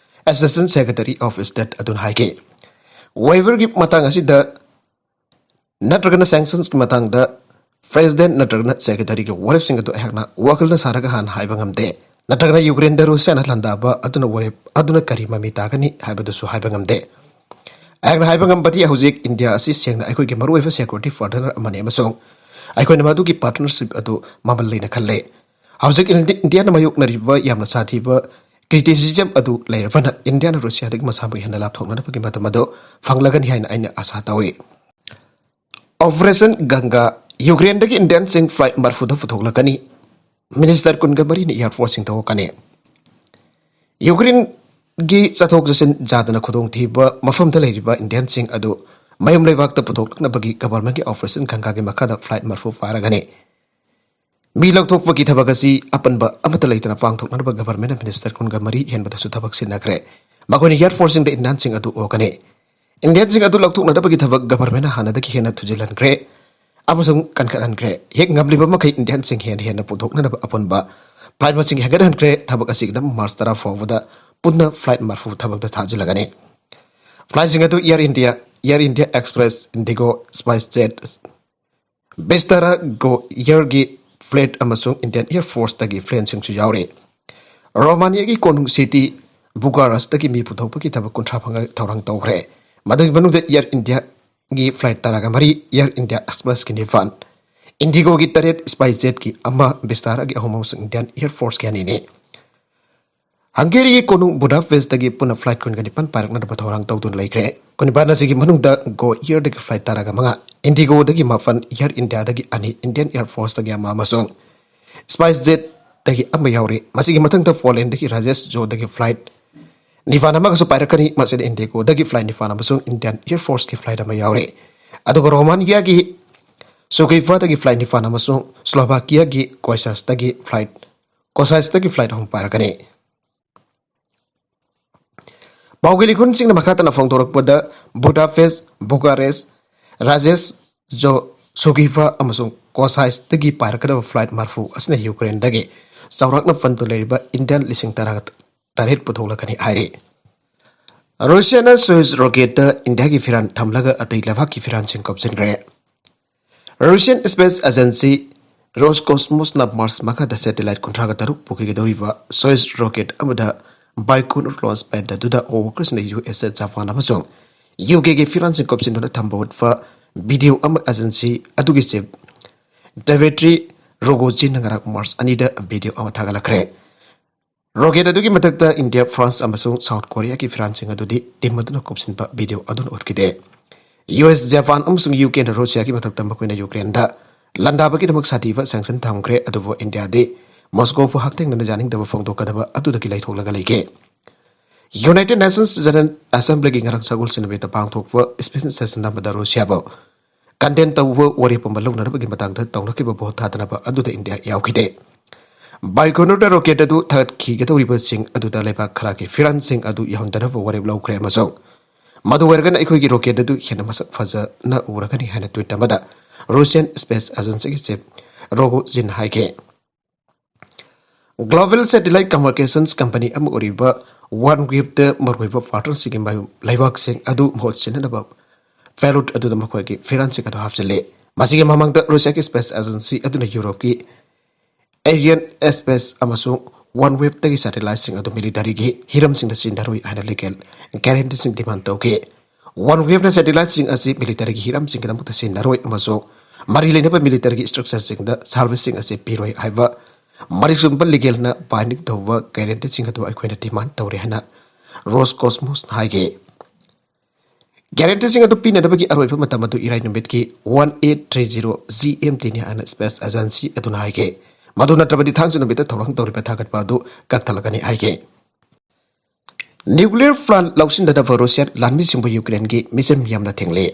ꯑꯦꯁꯤꯁꯇꯦꯟ ꯁꯦꯀ꯭ꯔꯦꯇꯔꯤ ꯑꯣꯐ ꯁ꯭ꯇꯦꯠ ꯑꯗꯨꯅ ꯍꯥꯏꯈꯤ, ꯋꯦꯚꯔꯒꯤ ꯃꯇꯥꯡ ꯑꯁꯤꯗ ꯅꯠꯇ꯭ꯔꯒꯅ ꯁꯦꯡꯁꯟꯁꯀꯤ ꯃꯇꯥꯡꯗ ꯄ꯭ꯔꯦꯁꯤꯗꯦꯟꯠ ꯅꯠꯇ꯭ꯔꯒꯅ ꯁꯦꯀ꯭ꯔꯦꯇꯔꯤꯒꯤ ꯋꯥꯔꯦꯞꯁꯤꯡ ꯑꯗꯨ ꯑꯩꯍꯥꯛꯅ ꯋꯥꯈꯜꯅ ꯁꯥꯔꯒ ꯍꯥꯟꯅ ꯍꯥꯏꯕ ꯉꯝꯗꯦ꯫ ꯅꯠꯇ꯭ꯔꯒꯅ ꯌꯨꯀ꯭ꯔꯦꯟꯗ ꯔꯨꯁꯤꯌꯥꯅ ꯂꯥꯟꯗꯥꯕ ꯑꯗꯨꯅ ꯋꯥꯔꯦꯞ ꯑꯗꯨꯅ ꯀꯔꯤ ꯃꯃꯤ ꯇꯥꯒꯅꯤ ꯍꯥꯏꯕꯗꯨꯁꯨ ꯍꯥꯏꯕ ꯉꯝꯗꯦ꯫ ꯑꯩꯍꯥꯛꯅ ꯍꯥꯏꯕ ꯉꯝꯕꯗꯤ ꯍꯧꯖꯤꯛ ꯏꯟꯗꯤꯌꯥ ꯑꯁꯤ ꯁꯦꯡꯅ ꯑꯩꯈꯣꯏꯒꯤ ꯃꯔꯨꯑꯣꯏꯕ ꯁꯦꯀ꯭ꯌꯨꯔꯤꯇꯤ ꯄꯥꯔꯠꯅꯔ ꯑꯃꯅꯤ ꯑꯃꯁꯨꯡ ꯑꯩꯈꯣꯏꯅ ꯃꯗꯨꯒꯤ ꯄꯥꯔꯠꯅꯔꯁꯤꯞ ꯑꯗꯨ ꯃꯃꯜ ꯂꯩꯅ ꯈꯜꯂꯦ꯫ ꯍꯧꯖꯤꯛ ꯏꯟꯗꯤ-, ꯏꯟꯗꯤꯌꯥꯅ ꯃꯥꯌꯣꯛꯅꯔꯤꯕ ꯌꯥꯝꯅ ꯁꯥꯊꯤꯕ ꯀ꯭ꯔꯤꯇꯤꯁꯤꯖꯝ ꯑꯗꯨ ꯂꯩꯔꯕꯅ ꯏꯟꯗꯤꯌꯥꯅ ꯔꯨꯁꯤꯌꯥꯗꯒꯤ ꯃꯁꯥꯃꯛ ꯍꯦꯟꯅ ꯂꯥꯞꯊꯣꯛꯅꯅꯕꯒꯤ ꯃꯇꯝ ꯑꯗꯨ ꯐꯪꯂꯒꯅꯤ ꯍꯥꯏꯅ ꯑꯩꯅ ꯑꯥꯁꯥ ꯇꯧꯏ꯫ ꯑꯣꯄꯔꯦꯁꯟ ꯒꯪꯒꯥ, ꯌꯨꯀ꯭ꯔꯦꯟꯗꯒꯤ ꯏꯟꯗꯤꯌꯟꯁꯤꯡ ꯐ꯭ꯂꯥꯏꯠ ꯃꯔꯐꯨꯗ ꯄꯨꯊꯣꯛꯂꯛꯀꯅꯤ꯫ ꯃꯤꯅꯤꯁꯇꯔ ꯀꯨꯟꯒ ꯃꯔꯤꯅ ꯑꯦꯌꯥꯔꯐꯣꯔꯁꯁꯤꯡ ꯊꯣꯛꯀꯅꯤ꯫ ꯌꯨꯀ꯭ꯔꯦꯟꯒꯤ ꯆꯠꯊꯣꯛ ꯆꯠꯁꯤꯟ ꯌꯥꯗꯅ ꯈꯨꯗꯣꯡꯊꯤꯕ ꯃꯐꯝꯗ ꯂꯩꯔꯤꯕ ꯏꯟꯗꯤꯌꯟꯁꯤꯡ ꯑꯗꯨ ꯃꯌꯨꯝ ꯂꯩꯕꯥꯛꯇ ꯄꯨꯊꯣꯛꯂꯛꯅꯕꯒꯤ ꯒꯕꯔꯃꯦꯟꯒꯤ ꯑꯣꯄꯔꯦꯁꯟ ꯒꯪꯒꯥꯒꯤ ꯃꯈꯥꯗ ꯐ꯭ꯂꯥꯏꯠ ꯃꯔꯐꯨ ꯄꯥꯏꯔꯒꯅꯤ꯫ ꯃꯤ ꯂꯧꯊꯣꯛꯄꯒꯤ ꯊꯕꯛ ꯑꯁꯤ ꯑꯄꯟꯕ ꯑꯃꯠꯇ ꯂꯩꯇꯅ ꯄꯥꯡꯊꯣꯛꯅꯅꯕ Government of Minister ꯀꯨꯟꯒ ꯃꯔꯤ ꯍꯦꯟꯕꯗꯁꯨ ꯊꯕꯛ ꯁꯤꯟꯅꯈ꯭ꯔꯦ꯫ ꯃꯈꯣꯏꯅ Air Forceꯁꯤꯡꯗ Indianꯁꯤꯡ ꯑꯗꯨ ꯑꯣꯛꯀꯅꯤ꯫ Indianꯁꯤꯡ ꯑꯗꯨ ꯂꯧꯊꯣꯛꯅꯅꯕꯒꯤ ꯊꯕꯛ Governmentꯅ ꯍꯥꯟꯅꯗꯒꯤ ꯍꯦꯟꯅ ꯊꯨꯖꯤꯜꯍꯟꯈ꯭ꯔꯦ ꯑꯃꯁꯨꯡ ꯀꯟꯈꯠꯍꯟꯈ꯭ꯔꯦ꯫ ꯍꯦꯛ ꯉꯝꯂꯤꯕ ꯃꯈꯩ Indianꯁꯤꯡ ꯍꯦꯟꯅ ꯍꯦꯟꯅ ꯄꯨꯊꯣꯛꯅꯅꯕ ꯑꯄꯨꯟꯕ flight ꯃꯁꯤꯡ ꯍꯦꯟꯒꯠꯍꯟꯈ꯭ꯔꯦ꯫ ꯊꯕꯛ ꯑꯁꯤ ꯀꯗꯝ March ꯇꯔꯥ ꯐꯥꯎꯕꯗ ꯄꯨꯟꯅ flight ꯃꯔꯐꯨ ꯊꯕꯛꯇ ꯊꯥꯖꯤꯜꯂꯒꯅꯤ꯫ Flightꯁꯤꯡ ꯑꯗꯨ Air India, Air India Express, IndiGo, SpiceJet, Vistara, Go Airꯒꯤ flight ꯑꯃꯁꯨꯡ Indian Air Forceꯇꯒꯤ planeꯁꯤꯡꯁꯨ ꯌꯥꯎꯔꯤ꯫ ꯔꯣꯃꯥꯅꯤꯌꯥꯒꯤ ꯀꯣꯅꯨꯡ city Bucharestꯇꯒꯤ ꯃꯤ ꯄꯨꯊꯣꯛꯄꯒꯤ ꯊꯕꯛ ꯀꯨꯟꯊ꯭ꯔꯥ ꯐꯪꯉ ꯊꯧꯔꯥꯡ ꯇꯧꯈ꯭ꯔꯦ꯫ ꯃꯗꯨꯒꯤ ꯃꯅꯨꯡꯗ Air Indiaꯒꯤ flight ꯇꯔꯥꯒ ꯃꯔꯤ, Air India Expressꯀꯤ ꯅꯤꯄꯥꯟ, IndiGoꯒꯤ ꯇꯔꯦꯠ, SpiceJetꯀꯤ ꯑꯃ, Vistaraꯒꯤ ꯑꯍꯨꯝ ꯑꯃꯁꯨꯡ Indian Air Forceꯀꯤ ꯑꯅꯤꯅꯤ꯫ ꯍꯪꯒꯦꯔꯤꯒꯤ ꯀꯣꯅꯨꯡ ꯕꯨꯗꯥꯄꯦꯁ꯭ꯠꯇꯒꯤ ꯄꯨꯟꯅ flight ꯀꯨꯟꯒ ꯅꯤꯄꯥꯟ ꯄꯥꯏꯔꯛꯅꯅꯕ ꯊꯧꯔꯥꯡ ꯇꯧꯗꯨꯅ ꯂꯩꯈ꯭ꯔꯦ꯫ ꯀꯨꯟꯅꯤꯄꯥꯟ ꯑꯁꯤꯒꯤ ꯃꯅꯨꯡꯗ Go Airꯗꯒꯤ flight ꯇꯔꯥꯒ ꯃꯉꯥ, IndiGoꯗꯒꯤ ꯃꯥꯄꯟ, Air Indiaꯗꯒꯤ ꯑꯅꯤ, Indian Air Forceꯇꯒꯤ ꯑꯃ ꯑꯃꯁꯨꯡ SpiceJetꯇꯒꯤ ꯑꯃ ꯌꯥꯎꯔꯤ꯫ ꯃꯁꯤꯒꯤ ꯃꯊꯪꯗ Polandꯗꯒꯤ Rajesh Joeꯗꯒꯤ flight ꯅꯤꯄꯥꯟ ꯑꯃꯒꯁꯨ ꯄꯥꯏꯔꯛꯀꯅꯤ꯫ ꯃꯁꯤꯗ IndiGoꯗꯒꯤ flight ꯅꯤꯄꯥꯟ ꯑꯃꯁꯨꯡ Indian Air Forceꯀꯤ flight ꯑꯃ ꯌꯥꯎꯔꯤ꯫ ꯑꯗꯨꯒ ꯔꯣꯃꯥꯅꯤꯌꯥꯒꯤ ꯁꯨꯒꯤꯐꯥꯗꯒꯤ flight ꯅꯤꯄꯥꯟ ꯑꯃꯁꯨꯡ ꯁ꯭ꯂꯣꯚꯥꯀꯤꯌꯥꯒꯤ ꯀꯣꯏꯁꯥꯁꯇꯒꯤ flight, ꯀꯣꯁꯥꯏꯁꯇꯒꯤ flight ꯑꯍꯨꯝ ꯄꯥꯏꯔꯛꯀꯅꯤ꯫ ꯄꯥꯎꯒꯤ ꯂꯤꯈꯨꯟꯁꯤꯡꯅ ꯃꯈꯥ ꯇꯥꯅ ꯐꯣꯡꯗꯣꯔꯛꯄꯗ, ꯕꯨꯗꯥꯄꯦꯁ꯭ꯠ, ꯕꯨꯀꯥꯔꯦꯁ꯭ꯠ, ꯔꯥꯖꯦꯁ ꯖꯣ ꯁꯨꯒꯤꯐꯥ ꯑꯃꯁꯨꯡ ꯀꯣꯁꯥꯏꯁꯇꯒꯤ ꯄꯥꯏꯔꯛꯀꯗꯕ flight ꯃꯔꯐꯨ ꯑꯁꯤꯅ ꯌꯨꯀ꯭ꯔꯦꯟꯗꯒꯤ ꯆꯥꯎꯔꯥꯛꯅ ꯄꯟꯗꯨꯅ ꯂꯩꯔꯤꯕ Indian ꯂꯤꯁꯤꯡ ꯇꯔꯥ ꯇꯔꯦꯠ ꯄꯨꯊꯣꯛꯂꯛꯀꯅꯤ ꯍꯥꯏꯔꯤ꯫ ꯔꯨꯁꯤꯌꯥꯅ Soyuz rocketꯇ ꯏꯟꯗꯤꯌꯥꯒꯤ ꯐꯤꯔꯥꯟ ꯊꯝꯂꯒ ꯑꯇꯩ ꯂꯩꯕꯥꯛꯀꯤ ꯐꯤꯔꯥꯟꯁꯤꯡ ꯀꯨꯞꯁꯤꯟꯈ꯭ꯔꯦ꯫ Russian Space Agency Roscosmosꯅ Mars ꯃꯈꯥꯗ satellite ꯀꯨꯟꯊ꯭ꯔꯥꯒ ꯇꯔꯨꯛ ꯄꯨꯈꯤꯒꯗꯧꯔꯤꯕ Soyuz rocket ꯑꯃꯗ Baikonur launch pad ꯑꯗꯨꯗ workersꯅ USA, Japan ꯑꯃꯁꯨꯡ UKꯒꯤ ꯐꯤꯔꯥꯟꯁꯤꯡ ꯀꯨꯞꯁꯤꯟꯗꯨꯅ ꯊꯝꯕ ꯎꯠꯄ video ꯑꯃ agency ꯑꯗꯨꯒꯤ chief Dmitry Rogozinꯅ ꯉꯔꯥꯡ March ꯑꯅꯤꯗ video ꯑꯃ ꯊꯥꯒꯠꯂꯛꯈ꯭ꯔꯦ꯫ Rocket ꯑꯗꯨꯒꯤ ꯃꯊꯛꯇ ꯏꯟꯗꯤꯌꯥ, ꯐ꯭ꯔꯥꯟꯁ ꯑꯃꯁꯨꯡ ꯁꯥꯎꯠ ꯀꯣꯔꯤꯌꯥꯒꯤ ꯐꯤꯔꯥꯟꯁꯤꯡ ꯑꯗꯨꯗꯤ team ꯑꯗꯨꯅ ꯀꯨꯞꯁꯤꯟꯕ video ꯑꯗꯨꯅ ꯎꯠꯈꯤꯗꯦ꯫ US, Japan ꯑꯃꯁꯨꯡ UKꯅ ꯔꯨꯁꯤꯌꯥꯒꯤ ꯃꯊꯛꯇ ꯃꯈꯣꯏꯅ ꯌꯨꯀ꯭ꯔꯦꯟꯗ ꯂꯥꯟꯗꯥꯕꯒꯤꯗꯃꯛ ꯁꯥꯊꯤꯕ sanction ꯊꯝꯈ꯭ꯔꯦ, ꯑꯗꯨꯕꯨ ꯏꯟꯗꯤꯌꯥꯗꯤ ꯃꯣꯁꯀꯣꯕꯨ ꯍꯛꯊꯦꯡꯅꯅ ꯌꯥꯅꯤꯡꯗꯕ ꯐꯣꯡꯗꯣꯛꯀꯗꯕ ꯑꯗꯨꯗꯒꯤ ꯂꯩꯊꯣꯛꯂꯒ ꯂꯩꯈꯤ꯫ United Nations General Assemblyꯒꯤ ꯉꯔꯥꯡ ꯁꯒꯣꯜꯁꯦꯟ ꯅꯨꯃꯤꯠꯇ ꯄꯥꯡꯊꯣꯛꯄ special session ꯑꯃꯗ ꯔꯨꯁꯤꯌꯥꯕꯨ ꯀꯟꯗꯦꯟ ꯇꯧꯕ ꯋꯥꯔꯦꯞ ꯑꯃ ꯂꯧꯅꯅꯕꯒꯤ ꯃꯇꯥꯡꯗ ꯇꯧꯅꯈꯤꯕ ꯚꯣꯠ ꯊꯥꯗꯅꯕ ꯑꯗꯨꯗ ꯏꯟꯗꯤꯌꯥ ꯌꯥꯎꯈꯤꯗꯦ꯫ ꯕꯥꯏꯀꯣꯅꯔꯗ ꯔꯣꯀꯦꯠ ꯑꯗꯨ ꯊꯥꯒꯠꯈꯤꯒꯗꯧꯔꯤꯕꯁꯤꯡ ꯑꯗꯨꯗ ꯂꯩꯕꯥꯛ ꯈꯔꯒꯤ ꯐꯤꯔꯥꯟꯁꯤꯡ ꯑꯗꯨ ꯌꯥꯎꯍꯟꯗꯅꯕ ꯋꯥꯔꯦꯞ ꯂꯧꯈ꯭ꯔꯦ ꯑꯃꯁꯨꯡ ꯃꯗꯨ ꯑꯣꯏꯔꯒꯅ ꯑꯩꯈꯣꯏꯒꯤ ꯔꯣꯀꯦꯠ ꯑꯗꯨ ꯍꯦꯟꯅ ꯃꯁꯛ ꯐꯖꯅ ꯎꯔꯒꯅꯤ ꯍꯥꯏꯅ ꯇ꯭ꯋꯤꯠ ꯑꯃꯗ ꯔꯨꯁꯤꯌꯥꯟ ꯁ꯭ꯄꯦꯁ ꯑꯦꯖꯦꯟꯁꯤꯒꯤ ꯆꯤꯐ ꯔꯣꯒꯣꯖꯤꯟ ꯍꯥꯏꯈꯤ꯫ ꯒ꯭ꯂꯣꯕꯦꯜ ꯁꯦꯇꯤꯂꯥꯏꯠ ꯀꯝꯃꯨꯅꯤꯀꯦꯁꯟꯁ ꯀꯝꯄꯅꯤ ꯑꯃ ꯑꯣꯏꯔꯤꯕ ꯋꯥꯟ ꯋꯦꯕꯇ ꯃꯔꯨꯑꯣꯏꯕ ꯄꯥꯔꯇꯅꯔꯁꯤꯡꯒꯤ ꯃꯥꯌꯣꯛ ꯂꯩꯕꯥꯛꯁꯤꯡ ꯑꯗꯨ ꯃꯍꯨꯠ ꯁꯤꯟꯅꯅꯕ ꯄꯦꯂꯣꯠ ꯑꯗꯨꯗ ꯃꯈꯣꯏꯒꯤ ꯐꯤꯔꯥꯟꯁꯤꯡ ꯑꯗꯨ ꯍꯥꯞꯆꯤꯜꯂꯤ꯫ ꯃꯁꯤꯒꯤ ꯃꯃꯥꯡꯗ ꯔꯨꯁꯤꯌꯥꯒꯤ ꯁ꯭ꯄꯦꯁ ꯑꯦꯖꯦꯟꯁꯤ ꯑꯗꯨꯅ ꯌꯨꯔꯣꯞꯀꯤ ꯑꯦꯔꯤꯌꯟ ꯁ꯭ꯄꯦꯁ ꯑꯃꯁꯨꯡ ꯋꯥꯟ ꯋꯦꯕꯇꯒꯤ ꯁꯦꯇꯤꯂꯥꯏꯠꯁꯤꯡ ꯑꯗꯨ ꯃꯤꯂꯤꯇꯔꯤꯒꯤ ꯍꯤꯔꯝꯁꯤꯡꯗ ꯁꯤꯖꯤꯟꯅꯔꯣꯏ ꯍꯥꯏꯅ ꯂꯤꯒꯦꯜ ꯒꯦꯔꯦꯟꯇꯤꯁꯤꯡ ꯗꯤꯃꯥꯟ ꯇꯧꯈꯤ꯫ ꯋꯥꯟ ꯋꯦꯕꯅ ꯁꯦꯇꯤꯂꯥꯏꯠꯁꯤꯡ ꯑꯁꯤ ꯃꯤꯂꯤꯇꯔꯤꯒꯤ ꯍꯤꯔꯝꯁꯤꯡꯒꯤꯗꯃꯛꯇ ꯁꯤꯖꯤꯟꯅꯔꯣꯏ ꯑꯃꯁꯨꯡ ꯃꯔꯤ ꯂꯩꯅꯕ ꯃꯤꯂꯤꯇꯔꯤꯒꯤ ꯁ꯭ꯇ꯭ꯔꯛꯆꯔꯁꯤꯡꯗ ꯁꯥꯔꯚꯤꯁꯁꯤꯡ ꯑꯁꯤ ꯄꯤꯔꯣꯏ ꯍꯥꯏꯕ ꯃꯔꯤꯛ ꯆꯨꯝꯕ ꯂꯤꯒꯦꯜꯅ ꯕꯥꯏꯟꯗꯤꯡ ꯇꯧꯕ ꯒꯦꯔꯦꯟꯇꯤꯁꯤꯡ ꯑꯗꯨ ꯑꯩꯈꯣꯏꯅ ꯗꯤꯃꯥꯟ ꯇꯧꯔꯦ ꯍꯥꯏꯅ ꯔꯣꯁ ꯀꯣꯁꯃꯣꯁꯅ ꯍꯥꯏꯈꯤ꯫ ꯒꯦꯔꯦꯟꯇꯤꯁꯤꯡ ꯑꯗꯨ ꯄꯤꯅꯅꯕꯒꯤ ꯑꯔꯣꯏꯕ ꯃꯇꯝ ꯑꯗꯨ ꯏꯔꯥꯏ ꯅꯨꯃꯤꯠꯀꯤ one eight three zero G M ꯇꯤꯅꯤ ꯍꯥꯏꯅ ꯁ꯭ꯄꯦꯁ ꯑꯦꯖꯦꯟꯁꯤ ꯑꯗꯨꯅ ꯍꯥꯏꯈꯤ꯫ ꯃꯗꯨ ꯅꯠꯇ꯭ꯔꯕꯗꯤ ꯊꯥꯡꯖ ꯅꯨꯃꯤꯠꯇ ꯊꯧꯔꯥꯡ ꯇꯧꯔꯤꯕ ꯊꯥꯒꯠꯄ ꯑꯗꯨ ꯀꯛꯊꯠꯂꯒꯅꯤ ꯍꯥꯏꯈꯤ꯫ ꯅ꯭ꯌꯨꯀ꯭ꯂꯤꯌꯔ ꯄ꯭ꯂꯥꯟ ꯂꯧꯁꯤꯟꯗꯅꯕ ꯔꯨꯁꯤꯌꯥꯟ ꯂꯥꯟꯃꯤꯁꯤꯡꯕꯨ ꯌꯨꯀ꯭ꯔꯦꯟꯒꯤ ꯃꯤꯆꯝ ꯌꯥꯝꯅ ꯊꯤꯡꯂꯤ꯫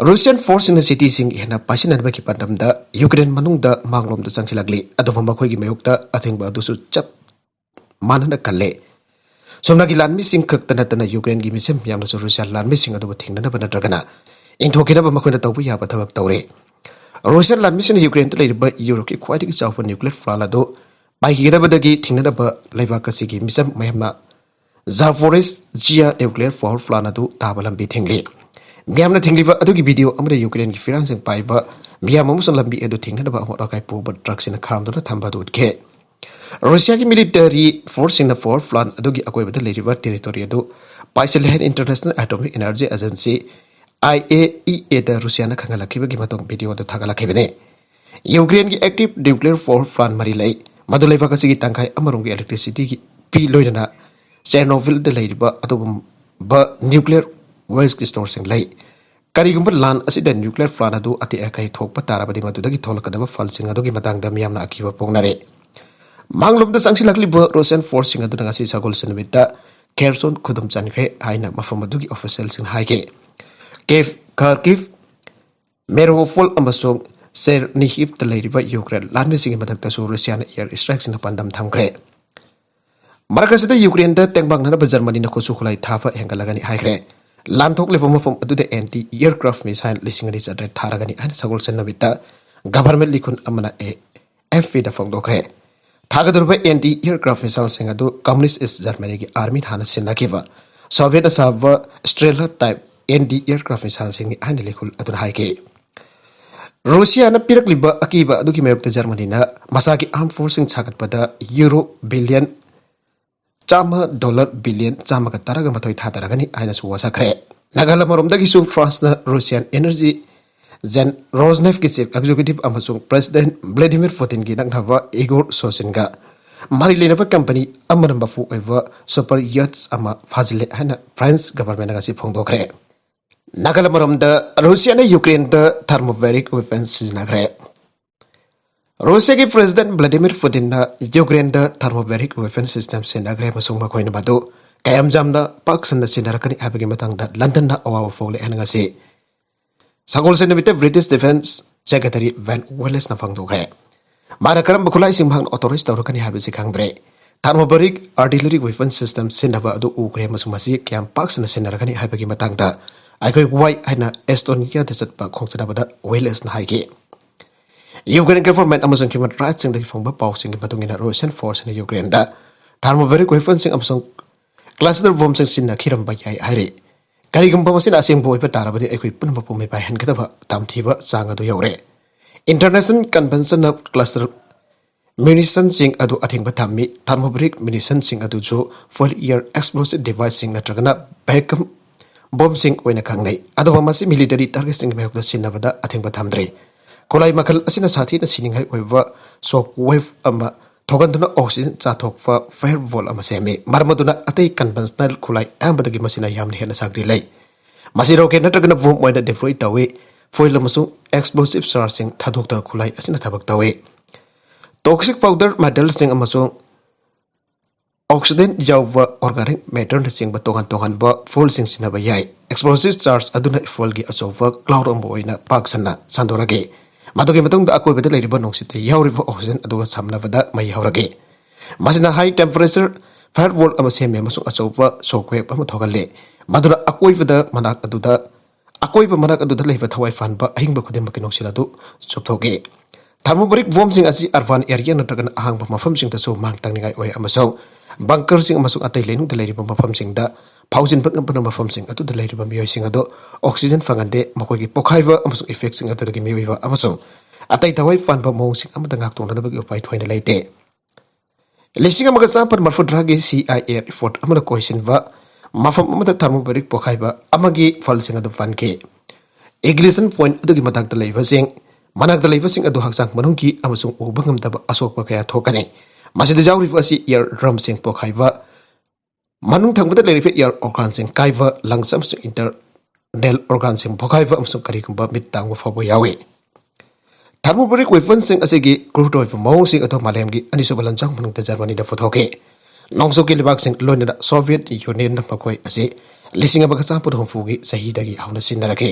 ꯔꯨꯁꯤꯌꯟ ꯐꯣꯔꯁꯁꯤꯡꯅ ꯁꯤꯇꯤꯁꯤꯡ ꯍꯦꯟꯅ ꯄꯥꯏꯁꯤꯟꯅꯕꯒꯤ ꯄꯥꯟꯗꯝꯗ ꯌꯨꯀ꯭ꯔꯦꯟ ꯃꯅꯨꯡꯗ ꯃꯥꯡꯂꯣꯝꯗ ꯆꯪꯁꯤꯜꯂꯛꯂꯤ꯫ ꯑꯗꯨꯕꯨ ꯃꯈꯣꯏꯒꯤ ꯃꯥꯌꯣꯛꯇ ꯑꯊꯤꯡꯕ ꯑꯗꯨꯁꯨ ꯆꯞ ꯃꯥꯟꯅꯅ ꯀꯜꯂꯦ꯫ ꯁꯣꯝꯅꯒꯤ ꯂꯥꯟꯃꯤꯁꯤꯡ ꯈꯛꯇ ꯅꯠꯇꯅ ꯌꯨꯀ꯭ꯔꯦꯟꯒꯤ ꯃꯤꯆꯝ ꯌꯥꯝꯅꯁꯨ ꯔꯨꯁꯤꯌꯥ ꯂꯥꯟꯃꯤꯁꯤꯡ ꯑꯗꯨꯕꯨ ꯊꯦꯡꯅꯅꯕ ꯅꯠꯇ꯭ꯔꯒꯅ ꯏꯟꯊꯣꯛꯈꯤꯅꯕ ꯃꯈꯣꯏꯅ ꯇꯧꯕ ꯌꯥꯕ ꯊꯕꯛ ꯇꯧꯔꯤ꯫ ꯔꯨꯁꯤꯌꯥ ꯂꯥꯟꯃꯤꯁꯤꯡꯅ ꯌꯨꯀ꯭ꯔꯦꯟꯗ ꯂꯩꯔꯤꯕ ꯌꯨꯔꯣꯞꯀꯤ ꯈ꯭ꯋꯥꯏꯗꯒꯤ ꯆꯥꯎꯕ ꯅ꯭ꯌꯨꯀ꯭ꯂꯤꯌꯔ ꯄ꯭ꯂꯥꯟ ꯑꯗꯨ ꯄꯥꯏꯈꯤꯒꯗꯕꯗꯒꯤ ꯊꯤꯡꯅꯅꯕ ꯂꯩꯕꯥꯛ ꯑꯁꯤꯒꯤ ꯃꯤꯆꯝ ꯃꯌꯥꯝꯅ ꯖꯥꯐꯣꯔꯤꯁꯖꯤꯌꯥ ꯅ꯭ꯌꯨꯀ꯭ꯂꯤꯌꯔ ꯄꯥꯋꯔ ꯄ꯭ꯂꯥꯟ ꯑꯗꯨ ꯇꯥꯕ ꯂꯝꯕꯤ ꯊꯤꯡꯂꯤ꯫ ꯃꯤꯌꯥꯝꯅ ꯊꯤꯡꯂꯤꯕ ꯑꯗꯨꯒꯤ ꯚꯤꯗꯤꯑꯣ ꯑꯃꯗ ꯌꯨꯀ꯭ꯔꯦꯟꯒꯤ ꯐꯤꯔꯥꯟꯁꯤꯡ ꯄꯥꯏꯕ ꯃꯤꯌꯥꯝ ꯑꯃꯁꯨꯡ ꯂꯝꯕꯤ ꯑꯗꯨ ꯊꯤꯡꯅꯅꯕ ꯑꯃꯣꯠ ꯑꯀꯥꯏ ꯄꯨꯕ ꯇ꯭ꯔꯛꯁꯤꯡꯅ ꯈꯥꯝꯗꯨꯅ ꯊꯝꯕ ꯑꯗꯨ ꯎꯠꯈꯤ꯫ ꯔꯨꯁꯤꯌꯥꯒꯤ ꯃꯤꯂꯤꯇꯔꯤ ꯐꯣꯔꯁꯁꯤꯡꯅ ꯄꯥꯋꯔ ꯄ꯭ꯂꯥꯟ ꯑꯗꯨꯒꯤ ꯑꯀꯣꯏꯕꯗ ꯂꯩꯔꯤꯕ ꯇꯦꯔꯤꯇꯣꯔꯤ ꯑꯗꯨ ꯄꯥꯏꯁꯤꯜꯂꯦ ꯍꯥꯏꯅ international atomic energy agency, I A E ꯑꯦꯗ ꯔꯨꯁꯤꯌꯥꯅ ꯈꯪꯍꯜꯂꯛꯈꯤꯕꯒꯤ ꯃꯇꯨꯡ ꯚꯤꯗꯤꯑꯣ ꯑꯗꯨ ꯊꯥꯒꯠꯂꯛꯈꯤꯕꯅꯤ꯫ ꯌꯨꯀ꯭ꯔꯦꯟꯒꯤ ꯑꯦꯛꯇꯤꯚ ꯅ꯭ꯌꯨꯀ꯭ꯂꯤꯌꯔ ꯄꯥꯋꯔ ꯄ꯭ꯂꯥꯟ ꯃꯔꯤ ꯂꯩ, ꯃꯗꯨ ꯂꯩꯕꯥꯛ ꯑꯁꯤꯒꯤ ꯇꯪꯈꯥꯏ ꯑꯃꯔꯣꯝꯒꯤ ꯏꯂꯦꯛꯇ꯭ꯔꯤꯁꯤꯇꯤꯒꯤ ꯄꯤ ꯂꯣꯏꯅꯅ ꯆꯦꯔꯅꯣꯕꯤꯜꯗ ꯂꯩꯔꯤꯕ ꯑꯗꯨꯒꯨꯝꯕ ꯅ꯭ꯌꯨꯀ꯭ꯂꯤꯌꯔ ꯋꯦꯁꯀꯤ ꯁ꯭ꯇꯣꯔꯁꯤꯡ ꯂꯩ꯫ ꯀꯔꯤꯒꯨꯝꯕ ꯂꯥꯟ ꯑꯁꯤꯗ ꯅ꯭ꯌꯨꯀ꯭ꯂꯤꯌꯔ ꯄ꯭ꯂꯥꯟ ꯑꯗꯨ ꯑꯇꯦꯛ ꯑꯀꯥꯏ ꯊꯣꯛꯄ ꯇꯥꯔꯕꯗꯤ, ꯃꯗꯨꯗꯒꯤ ꯊꯣꯛꯂꯛꯀꯗꯕ ꯐꯜꯁꯤꯡ ꯑꯗꯨꯒꯤ ꯃꯇꯥꯡꯗ ꯃꯤꯌꯥꯝꯅ ꯑꯀꯤꯕ ꯐꯣꯡꯅꯔꯦ꯫ ꯃꯥꯡꯂꯣꯝꯗ ꯆꯪꯁꯤꯜꯂꯛꯂꯤꯕ ꯔꯨꯁꯤꯌꯟ ꯐꯣꯔꯁꯁꯤꯡ ꯑꯗꯨꯅ ꯉꯁꯤ ꯁꯒꯣꯜꯁꯦꯟ ꯅꯨꯃꯤꯠꯇ ꯈꯦꯔꯁꯣꯟ ꯈꯨꯗꯨꯝ ꯆꯟꯈ꯭ꯔꯦ ꯍꯥꯏꯅ ꯃꯐꯝ ꯑꯗꯨꯒꯤ ꯑꯣꯐꯤꯁꯤꯌꯦꯜꯁꯤꯡꯅ ꯍꯥꯏꯈꯤ꯫ ꯀꯦꯐ, ꯈꯥꯔꯀꯤꯚ, ꯃꯦꯔꯣꯄꯣꯜ ꯑꯃꯁꯨꯡ ꯆꯦꯔꯅꯤꯍꯤꯞꯇ ꯂꯩꯔꯤꯕ ꯌꯨꯀ꯭ꯔꯦꯟ ꯂꯥꯟꯃꯤꯁꯤꯡꯒꯤ ꯃꯊꯛꯇꯁꯨ ꯔꯨꯁꯤꯌꯥꯅ air strikeꯁꯤꯡꯅ ꯄꯥꯟꯗꯝ ꯊꯝꯈ꯭ꯔꯦ꯫ ꯃꯔꯛ ꯑꯁꯤꯗ ꯌꯨꯀ꯭ꯔꯦꯟꯗ ꯇꯦꯡꯕꯥꯡꯅꯅꯕ ꯖꯔꯃꯅꯤꯅ ꯈꯨꯠꯁꯨ ꯈꯨꯠꯂꯥꯏ ꯊꯥꯕ ꯍꯦꯟꯒꯠꯂꯒꯅꯤ ꯍꯥꯏꯈ꯭ꯔꯦ꯫ ꯂꯥꯟ ꯊꯣꯛꯂꯤꯕ ꯃꯐꯝ ꯑꯗꯨꯗ anti aircraft missile ꯂꯤꯁꯤꯡ ꯑꯅꯤ ꯆꯥꯇ꯭ꯔꯦꯠ ꯊꯥꯔꯒꯅꯤ ꯍꯥꯏꯅ ꯁꯒꯣꯜꯁꯦꯟ ꯅꯨꯃꯤꯠꯇ government ꯂꯤꯈꯨꯟ ꯑꯃꯅ AFPꯗ ꯐꯣꯡꯗꯣꯛꯈ꯭ꯔꯦ꯫ ꯊꯥꯒꯗꯧꯔꯤꯕ anti aircraft missileꯁꯤꯡ ꯑꯗꯨ Communist East Germanyꯒꯤ armyꯅ ꯍꯥꯟꯅ ꯁꯤꯖꯤꯟꯅꯈꯤꯕ Soviet ꯁꯥꯕ Strela type anti aircraft missileꯁꯤꯡꯅꯤ ꯍꯥꯏꯅ ꯂꯤꯈꯨꯜ ꯑꯗꯨꯅ ꯍꯥꯏꯈꯤ꯫ ꯔꯨꯁꯤꯌꯥꯅ ꯄꯤꯔꯛꯂꯤꯕ ꯑꯀꯤꯕ ꯑꯗꯨꯒꯤ ꯃꯥꯌꯣꯛꯇ ꯖꯔꯃꯅꯤꯅ ꯃꯁꯥꯒꯤ armed forceꯁꯤꯡ ꯁꯥꯒꯠꯄꯗ ꯌꯨꯔꯣ ꯕꯤꯂꯤꯌꯟ ꯆꯥꯝꯃ, ꯗꯣꯂꯔ ꯕꯤꯂꯤꯌꯟ ꯆꯥꯝꯃꯒ ꯇꯔꯥꯒ ꯃꯥꯊꯣꯏ ꯊꯥꯗꯔꯒꯅꯤ ꯍꯥꯏꯅꯁꯨ ꯋꯥꯁꯛꯈ꯭ꯔꯦ꯫ ꯅꯥꯒꯥꯂꯥꯟ ꯃꯔꯣꯝꯗꯒꯤꯁꯨ ꯐ꯭ꯔꯥꯟꯁꯅ ꯔꯨꯁꯤꯌꯥꯟ ꯏꯅꯔꯖꯤ ꯖꯦꯟ ꯔꯣꯖꯅꯦꯐꯀꯤ chief executive ꯑꯃꯁꯨꯡ president Vladimir Putinꯒꯤ ꯅꯛꯅꯕ ꯏꯒꯣꯔ ꯁꯣꯁꯤꯟꯒ ꯃꯔꯤ ꯂꯩꯅꯕ ꯀꯝꯄꯅꯤ ꯑꯃꯅ ꯃꯄꯨ ꯑꯣꯏꯕ super yachts ꯑꯃ ꯐꯥꯖꯤꯜꯂꯦ ꯍꯥꯏꯅ ꯐ꯭ꯔꯦꯟꯁ governmentꯅ ꯉꯁꯤ ꯐꯣꯡꯗꯣꯛꯈ꯭ꯔꯦ꯫ ꯅꯥꯒꯥꯂꯥꯟ ꯃꯔꯣꯝꯗ ꯔꯨꯁꯤꯌꯥꯅ ꯌꯨꯀ꯭ꯔꯦꯟꯗ thermobaric weapon ꯁꯤꯖꯤꯟꯅꯈ꯭ꯔꯦ꯫ ꯔꯨꯁꯤꯌꯥꯒꯤ president Vladimir Putinꯅ ꯌꯨꯀ꯭ꯔꯦꯟꯗ thermobaric weapon system ꯁꯤꯖꯤꯟꯅꯈ꯭ꯔꯦ ꯑꯃꯁꯨꯡ ꯃꯈꯣꯏꯅ ꯃꯗꯨ ꯀꯌꯥꯝ ꯌꯥꯝꯅ ꯄꯥꯛ ꯁꯟꯅ ꯁꯤꯖꯤꯟꯅꯔꯛꯀꯅꯤ ꯍꯥꯏꯕꯒꯤ ꯃꯇꯥꯡꯗ ꯂꯟꯗꯟꯅ ꯑꯋꯥꯕ ꯐꯣꯡꯂꯦ ꯍꯥꯏꯅ ꯉꯁꯤ ꯁꯒꯣꯜꯁꯦꯟ ꯅꯨꯃꯤꯠꯇ British Defence Secretary Ben Wallaceꯅ ꯐꯣꯡꯗꯣꯛꯈ꯭ꯔꯦ꯫ ꯃꯥꯅ ꯀꯔꯝꯕ ꯈꯨꯠꯂꯥꯏꯁꯤꯡ ꯃꯍꯥꯛꯅ authorize ꯇꯧꯔꯛꯀꯅꯤ ꯍꯥꯏꯕꯁꯤ ꯈꯪꯗ꯭ꯔꯦ꯫ Thermobaric artillery weapon system ꯁꯤꯖꯤꯟꯅꯕ ꯑꯗꯨ ꯎꯈ꯭ꯔꯦ ꯑꯃꯁꯨꯡ ꯃꯁꯤ ꯀꯌꯥꯝ ꯄꯥꯛ ꯁꯟꯅ ꯁꯤꯖꯤꯟꯅꯔꯛꯀꯅꯤ ꯍꯥꯏꯕꯒꯤ ꯃꯇꯥꯡꯗ ꯑꯩꯈꯣꯏ ꯋꯥꯏ ꯍꯥꯏꯅ ꯑꯦꯁꯇꯣꯅꯤꯌꯥꯗ ꯆꯠꯄ ꯈꯣꯡꯆꯠꯅꯕꯗ ꯋꯦꯂꯦꯁꯅ ꯍꯥꯏꯈꯤ꯫ ꯌꯨꯀ꯭ꯔꯦꯟ government ꯑꯃꯁꯨꯡ human rightsꯁꯤꯡꯗꯒꯤ ꯐꯪꯕ ꯄꯥꯎꯁꯤꯡꯒꯤ ꯃꯇꯨꯡ ꯏꯟꯅ ꯔꯨꯁꯤꯌꯟ forceꯅ ꯌꯨꯀ꯭ꯔꯦꯟꯗ thermobaric weaponꯁꯤꯡ ꯑꯃꯁꯨꯡ cluster bombꯁꯤꯡ ꯁꯤꯖꯤꯟꯅꯈꯤꯔꯝꯕ ꯌꯥꯏ ꯍꯥꯏꯔꯤ꯫ ꯀꯔꯤꯒꯨꯝꯕ ꯃꯁꯤꯅ ꯑꯁꯦꯡꯕ ꯑꯣꯏꯕ ꯇꯥꯔꯕꯗꯤ ꯑꯩꯈꯣꯏ ꯄꯨꯝꯅꯃꯛꯄꯨ ꯃꯤꯄꯥꯏꯍꯟꯒꯗꯕ ꯇꯝꯊꯤꯕ ꯆꯥꯡ ꯑꯗꯨ ꯌꯧꯔꯦ꯫ International Conventionꯅ cluster munitionꯁꯤꯡ ꯑꯗꯨ ꯑꯊꯤꯡꯕ ꯊꯝꯃꯤ꯫ Thermobaric munitionꯁꯤꯡ ꯑꯗꯨꯁꯨ fuel air explosive deviceꯁꯤꯡ ꯅꯠꯇ꯭ꯔꯒꯅ vacuum bombꯁꯤꯡ ꯑꯣꯏꯅ ꯈꯪꯅꯩ꯫ ꯑꯗꯨꯕꯨ ꯃꯁꯤ military targetꯁꯤꯡꯒꯤ ꯃꯥꯌꯣꯛꯇ ꯁꯤꯖꯤꯟꯅꯕꯗ ꯑꯊꯤꯡꯕ ꯊꯝꯗ꯭ꯔꯤ꯫ ꯈꯨꯠꯂꯥꯏ ꯃꯈꯜ ꯑꯁꯤꯅ ꯁꯥꯊꯤꯅ ꯁꯤꯅꯤꯡꯉꯥꯏ ꯑꯣꯏꯕ shock wave ꯑꯃ ꯊꯣꯛꯍꯟꯗꯨꯅ oxygen ꯆꯥꯊꯣꯛꯄ fireball ꯑꯃ ꯁꯦꯝꯃꯤ꯫ ꯃꯔꯝ ꯑꯗꯨꯅ ꯑꯇꯩ conventional ꯈꯨꯠꯂꯥꯏ ꯑꯌꯥꯝꯕꯗꯒꯤ ꯃꯁꯤꯅ ꯌꯥꯝꯅ ꯍꯦꯟꯅ ꯁꯛꯇꯤ ꯂꯩ꯫ ꯃꯁꯤ rocket ꯅꯠꯇ꯭ꯔꯒꯅ bomb ꯑꯣꯏꯅ deploy ꯇꯧꯏ꯫ Fuel ꯑꯃꯁꯨꯡ explosive chargeꯁꯤꯡ ꯊꯥꯗꯣꯛꯇꯨꯅ ꯈꯨꯠꯂꯥꯏ ꯑꯁꯤꯅ ꯊꯕꯛ ꯇꯧꯏ꯫ Toxic powder metalꯁꯤꯡ ꯑꯃꯁꯨꯡ ꯑꯣꯛꯁꯤꯖꯦꯟ ꯌꯥꯎꯕ ꯑꯣꯔꯒꯥꯅꯤꯛ ꯃꯦꯇꯔꯅꯆꯤꯡꯕ ꯇꯣꯉꯥꯟ ꯇꯣꯉꯥꯟꯕ ꯐꯨꯑꯦꯜꯁꯤꯡ ꯁꯤꯖꯤꯟꯅꯕ ꯌꯥꯏ꯫ ꯑꯦꯛꯁꯄ꯭ꯂꯣꯁꯤꯚ ꯆꯥꯔꯖ ꯑꯗꯨꯅ ꯐꯨꯑꯦꯜꯒꯤ ꯑꯆꯧꯕ ꯀ꯭ꯂꯥꯎꯗ ꯑꯃ ꯑꯣꯏꯅ ꯄꯥꯛ ꯁꯟꯅ ꯁꯟꯗꯣꯔꯛꯏ꯫ ꯃꯗꯨꯒꯤ ꯃꯇꯨꯡꯗ ꯑꯀꯣꯏꯕꯗ ꯂꯩꯔꯤꯕ ꯅꯨꯡꯁꯤꯠꯇ ꯌꯥꯎꯔꯤꯕ ꯑꯣꯛꯁꯤꯖꯦꯟ ꯑꯗꯨꯒ ꯁꯝꯅꯕꯗ ꯃꯩ ꯍꯧꯔꯛꯏ꯫ ꯃꯁꯤꯅ ꯍꯥꯏ ꯇꯦꯝꯄꯔꯦꯆꯔ ꯐꯥꯌꯔ ꯋꯥꯜ ꯑꯃ ꯁꯦꯝꯃꯤ ꯑꯃꯁꯨꯡ ꯑꯆꯧꯕ ꯁꯣꯛ ꯋꯦꯕ ꯑꯃ ꯊꯣꯛꯍꯜꯂꯤ꯫ ꯃꯗꯨꯅ ꯑꯀꯣꯏꯕꯗ ꯃꯅꯥꯛ ꯑꯗꯨꯗ ꯑꯀꯣꯏꯕ ꯃꯅꯥꯛ ꯑꯗꯨꯗ ꯂꯩꯕ ꯊꯋꯥꯏ ꯄꯥꯟꯕ ꯑꯍꯤꯡꯕ ꯈꯨꯗꯤꯡꯃꯛꯀꯤ ꯅꯨꯡꯁꯤꯠ ꯑꯗꯨ ꯆꯨꯞꯊꯣꯛꯏ꯫ ꯊꯥꯔꯃꯣꯕꯥꯔꯤꯛ ꯕꯣꯝꯁꯤꯡ ꯑꯁꯤ ꯑꯔꯕꯥꯟ ꯑꯦꯔꯤꯌꯥ ꯅꯠꯇ꯭ꯔꯒꯅ ꯑꯍꯥꯡꯕ ꯃꯐꯝꯁꯤꯡꯗꯁꯨ ꯃꯥꯡ ꯇꯥꯛꯅꯤꯡꯉꯥꯏ ꯑꯣꯏ ꯑꯃꯁꯨꯡ ꯕꯪꯀꯔꯁꯤꯡ ꯑꯃꯁꯨꯡ ꯑꯇꯩ ꯂꯩꯅꯨꯡꯗ ꯂꯩꯔꯤꯕ ꯃꯐꯝꯁꯤꯡꯗ ꯐꯥꯎꯖꯤꯟꯕ ꯉꯝꯕꯅ ꯃꯐꯝꯁꯤꯡ ꯑꯗꯨꯗ ꯂꯩꯔꯤꯕ ꯃꯤꯑꯣꯏꯁꯤꯡ ꯑꯗꯨ ꯑꯣꯛꯁꯤꯖꯦꯟ ꯐꯪꯍꯟꯗꯦ꯫ ꯃꯈꯣꯏꯒꯤ ꯄꯣꯈꯥꯏꯕ ꯑꯃꯁꯨꯡ ꯏꯐꯦꯛꯁꯤꯡ ꯑꯗꯨꯗꯒꯤ ꯃꯤꯑꯣꯏꯕ ꯑꯃꯁꯨꯡ ꯑꯇꯩ ꯊꯋꯥꯏ ꯄꯥꯟꯕ ꯃꯑꯣꯡꯁꯤꯡ ꯑꯃꯠꯇ ꯉꯥꯛꯊꯣꯛꯅꯅꯕꯒꯤ ꯎꯄꯥꯏ ꯊꯣꯏꯅ ꯂꯩꯇꯦ꯫ ꯂꯤꯁꯤꯡ ꯑꯃꯒ ꯆꯥꯃꯥꯄꯟ ꯃꯔꯤꯐꯨꯇꯔꯥꯒꯤ ꯁꯤ ꯑꯥꯏ ꯑꯦ ꯔꯤꯄꯣꯔꯠ ꯑꯃꯅ ꯀꯣꯏꯁꯤꯟꯕ ꯃꯐꯝ ꯑꯃꯗ ꯊꯥꯔꯃꯣꯕꯥꯔꯤꯛ ꯄꯣꯈꯥꯏꯕ ꯑꯃꯒꯤ ꯐꯜꯁꯤꯡ ꯑꯗꯨ ꯄꯟꯈꯤ꯫ ꯏꯒꯅꯤꯁꯟ ꯄꯣꯏꯟꯠ ꯑꯗꯨꯒꯤ ꯃꯊꯛꯇ ꯂꯩꯕꯁꯤꯡ, ꯃꯅꯥꯛꯇ ꯂꯩꯕꯁꯤꯡ ꯑꯗꯨ ꯍꯛꯆꯥꯡ ꯃꯅꯨꯡꯒꯤ ꯑꯃꯁꯨꯡ ꯎꯕ ꯉꯝꯗꯕ ꯑꯁꯣꯛꯄ ꯀꯌꯥ ꯊꯣꯛꯀꯅꯤ꯫ ꯃꯁꯤꯗ ꯌꯥꯎꯔꯤꯕ ꯑꯁꯤ ꯏꯌꯔ ꯗ꯭ꯔꯝꯁꯤꯡ ꯄꯣꯈꯥꯏꯕ, ꯃꯅꯨꯡ ꯊꯪꯕꯗ ꯂꯩꯔꯤꯕ ꯏꯌꯔ ꯑꯣꯔꯒꯥꯟꯁꯤꯡ ꯀꯥꯏꯕ, ꯂꯪꯁ ꯑꯃꯁꯨꯡ ꯏꯟꯇꯔꯅꯦꯜ ꯑꯣꯔꯒꯥꯟꯁꯤꯡ ꯄꯣꯈꯥꯏꯕ ꯑꯃꯁꯨꯡ ꯀꯔꯤꯒꯨꯝꯕ ꯃꯤꯠ ꯇꯥꯡꯕ ꯐꯥꯎꯕ ꯌꯥꯎꯏ꯫ ꯊꯥꯔꯃꯣꯕꯥꯔꯤꯛ ꯋꯦꯄꯟꯁꯤꯡ ꯑꯁꯤꯒꯤ ꯀ꯭ꯔꯨꯗ ꯑꯣꯏꯕ ꯃꯑꯣꯡꯁꯤꯡ ꯑꯗꯨ ꯃꯥꯂꯦꯝꯒꯤ ꯑꯅꯤꯁꯨꯕ ꯂꯥꯟꯖꯥꯎ ꯃꯅꯨꯡꯗ ꯖꯔꯃꯅꯤꯗ ꯄꯨꯊꯣꯛꯈꯤ꯫ ꯅꯣꯡꯆꯨꯞꯀꯤ ꯂꯩꯕꯥꯛꯁꯤꯡ, ꯂꯣꯏꯅꯅ ꯁꯣꯚꯤꯌꯦꯠ ꯌꯨꯅꯤꯌꯟꯅ ꯃꯈꯣꯏ ꯑꯁꯤ ꯂꯤꯁꯤꯡ ꯑꯃꯒ ꯆꯥꯃꯥꯄꯟ ꯍꯨꯝꯐꯨꯒꯤ ꯆꯍꯤꯗꯒꯤ ꯍꯧꯅ ꯁꯤꯖꯤꯟꯅꯔꯛꯈꯤ꯫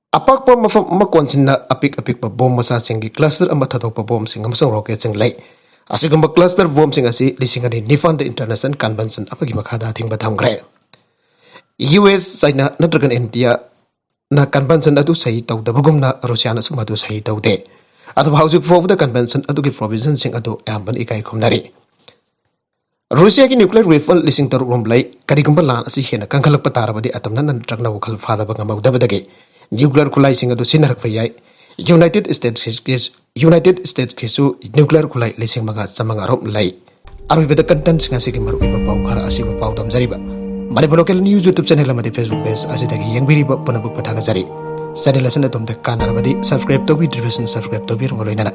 ꯑꯄꯥꯛꯄ ꯃꯐꯝ ꯑꯃ ꯀꯣꯟꯁꯤꯟꯅ ꯑꯄꯤꯛ ꯑꯄꯤꯛꯄ ꯕꯣꯝ ꯃꯆꯥꯁꯤꯡꯒꯤ ꯀ꯭ꯂꯁꯇꯔ ꯑꯃ ꯊꯥꯗꯣꯛꯄ ꯕꯣꯝꯁꯤꯡ ꯑꯃꯁꯨꯡ ꯔꯣꯀꯦꯠꯁꯤꯡ ꯂꯩ꯫ ꯑꯁꯤꯒꯨꯝꯕ ꯀ꯭ꯂꯁꯇꯔ ꯕꯣꯝꯁꯤꯡ ꯑꯁꯤ ꯂꯤꯁꯤꯡ ꯑꯅꯤ ꯅꯤꯄꯥꯟꯗ ꯏꯟꯇꯔꯅꯦꯁꯅꯦꯜ ꯀꯟꯚꯦꯟꯁꯟ ꯑꯃꯒꯤ ꯃꯈꯥꯗ ꯑꯊꯤꯡꯕ ꯊꯝꯈ꯭ꯔꯦ꯫ ꯌꯨ ꯑꯦꯁ, ꯆꯥꯏꯅꯥ ꯅꯠꯇ꯭ꯔꯒꯅ ꯏꯟꯗꯤꯌꯥꯅ ꯀꯟꯚꯦꯟꯁꯟ ꯑꯗꯨ ꯁꯍꯤ ꯇꯧꯗꯕꯒꯨꯝꯅ ꯔꯨꯁꯤꯌꯥꯅꯁꯨ ꯃꯗꯨ ꯁꯍꯤ ꯇꯧꯗꯦ꯫ ꯑꯗꯨꯕꯨ ꯍꯧꯖꯤꯛ ꯐꯥꯎꯕꯗ ꯀꯟꯚꯦꯟꯁꯟ ꯑꯗꯨꯒꯤ ꯄ꯭ꯔꯣꯚꯤꯖꯟꯁꯤꯡ ꯑꯗꯨ ꯑꯌꯥꯝꯕꯅ ꯏꯀꯥꯏ ꯈꯨꯝꯅꯔꯤ꯫ ꯔꯨꯁꯤꯌꯥꯒꯤ ꯅ꯭ꯌꯨꯀ꯭ꯂꯤꯌꯔ ꯋꯦꯄꯟ ꯂꯤꯁꯤꯡ ꯇꯔꯨꯛ ꯔꯣꯝ ꯂꯩ꯫ ꯀꯔꯤꯒꯨꯝꯕ ꯂꯥꯟ ꯑꯁꯤ ꯍꯦꯟꯅ ꯀꯟꯈꯠꯂꯛꯄ ꯇꯥꯔꯕꯗꯤ, ꯑꯇꯝꯅꯅ ꯅꯠꯇ꯭ꯔꯒꯅ ꯋꯥꯈꯜ ꯐꯥꯗꯕ ꯉꯝꯍꯧꯗꯕꯗꯒꯤ ꯅ꯭ꯌꯨꯀ꯭ꯂꯤꯌꯔ ꯈꯨꯠꯂꯥꯏꯁꯤꯡ ꯑꯗꯨ ꯁꯤꯖꯤꯟꯅꯔꯛꯄ ꯌꯥꯏ꯫ ꯌꯨꯅꯥꯏꯇꯦꯗ ꯁ꯭ꯇꯦꯠꯁꯀꯤ, ꯌꯨꯅꯥꯏꯇꯦꯗ ꯁ꯭ꯇꯦꯠꯁꯀꯤꯁꯨ ꯅ꯭ꯌꯨꯀ꯭ꯂꯤꯌꯔ ꯈꯨꯠꯂꯥꯏ ꯂꯤꯁꯤꯡ ꯃꯉꯥ ꯆꯥꯃꯉꯥ ꯔꯣꯝ ꯂꯩ꯫ ꯑꯔꯣꯏꯕꯗ ꯀꯟꯇꯦꯟꯠꯁꯤꯡ ꯑꯁꯤꯒꯤ ꯃꯔꯨꯑꯣꯏꯕ ꯄꯥꯎ ꯈꯔ ꯑꯁꯤꯕꯨ ꯄꯥꯎꯗꯝꯖꯔꯤꯕ Manipur local news YouTube channel ꯑꯃꯗꯤ ꯐꯦꯁꯕꯨꯛ ꯄꯦꯖ ꯑꯁꯤꯗꯒꯤ ꯌꯦꯡꯕꯤꯔꯤꯕ ꯄꯨꯝꯅꯃꯛꯄꯨ ꯊꯥꯒꯠꯆꯔꯤ꯫ ꯆꯦꯅꯦꯜ ꯑꯁꯤꯅ ꯑꯗꯣꯝꯗ ꯀꯥꯟꯅꯔꯕꯗꯤ ꯁꯕꯁꯀ꯭ꯔꯥꯏꯕ ꯇꯧꯕꯤꯗ꯭ꯔꯤꯕꯁꯤꯡ ꯁꯕꯁꯀ꯭ꯔꯥꯏꯕ ꯇꯧꯕꯤꯔꯝꯕ ꯂꯣꯏꯅꯅ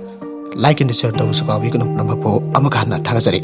ꯂꯥꯏꯛ ꯑꯦꯟ ꯁꯤꯌꯔ ꯇꯧꯕꯁꯨ ꯀꯥꯎꯕꯤꯒꯅꯨ꯫ ꯅꯝꯕ ꯄꯣ ꯑꯃꯨꯛ ꯍꯟꯅ ꯊꯥꯒꯠꯆꯔꯤ꯫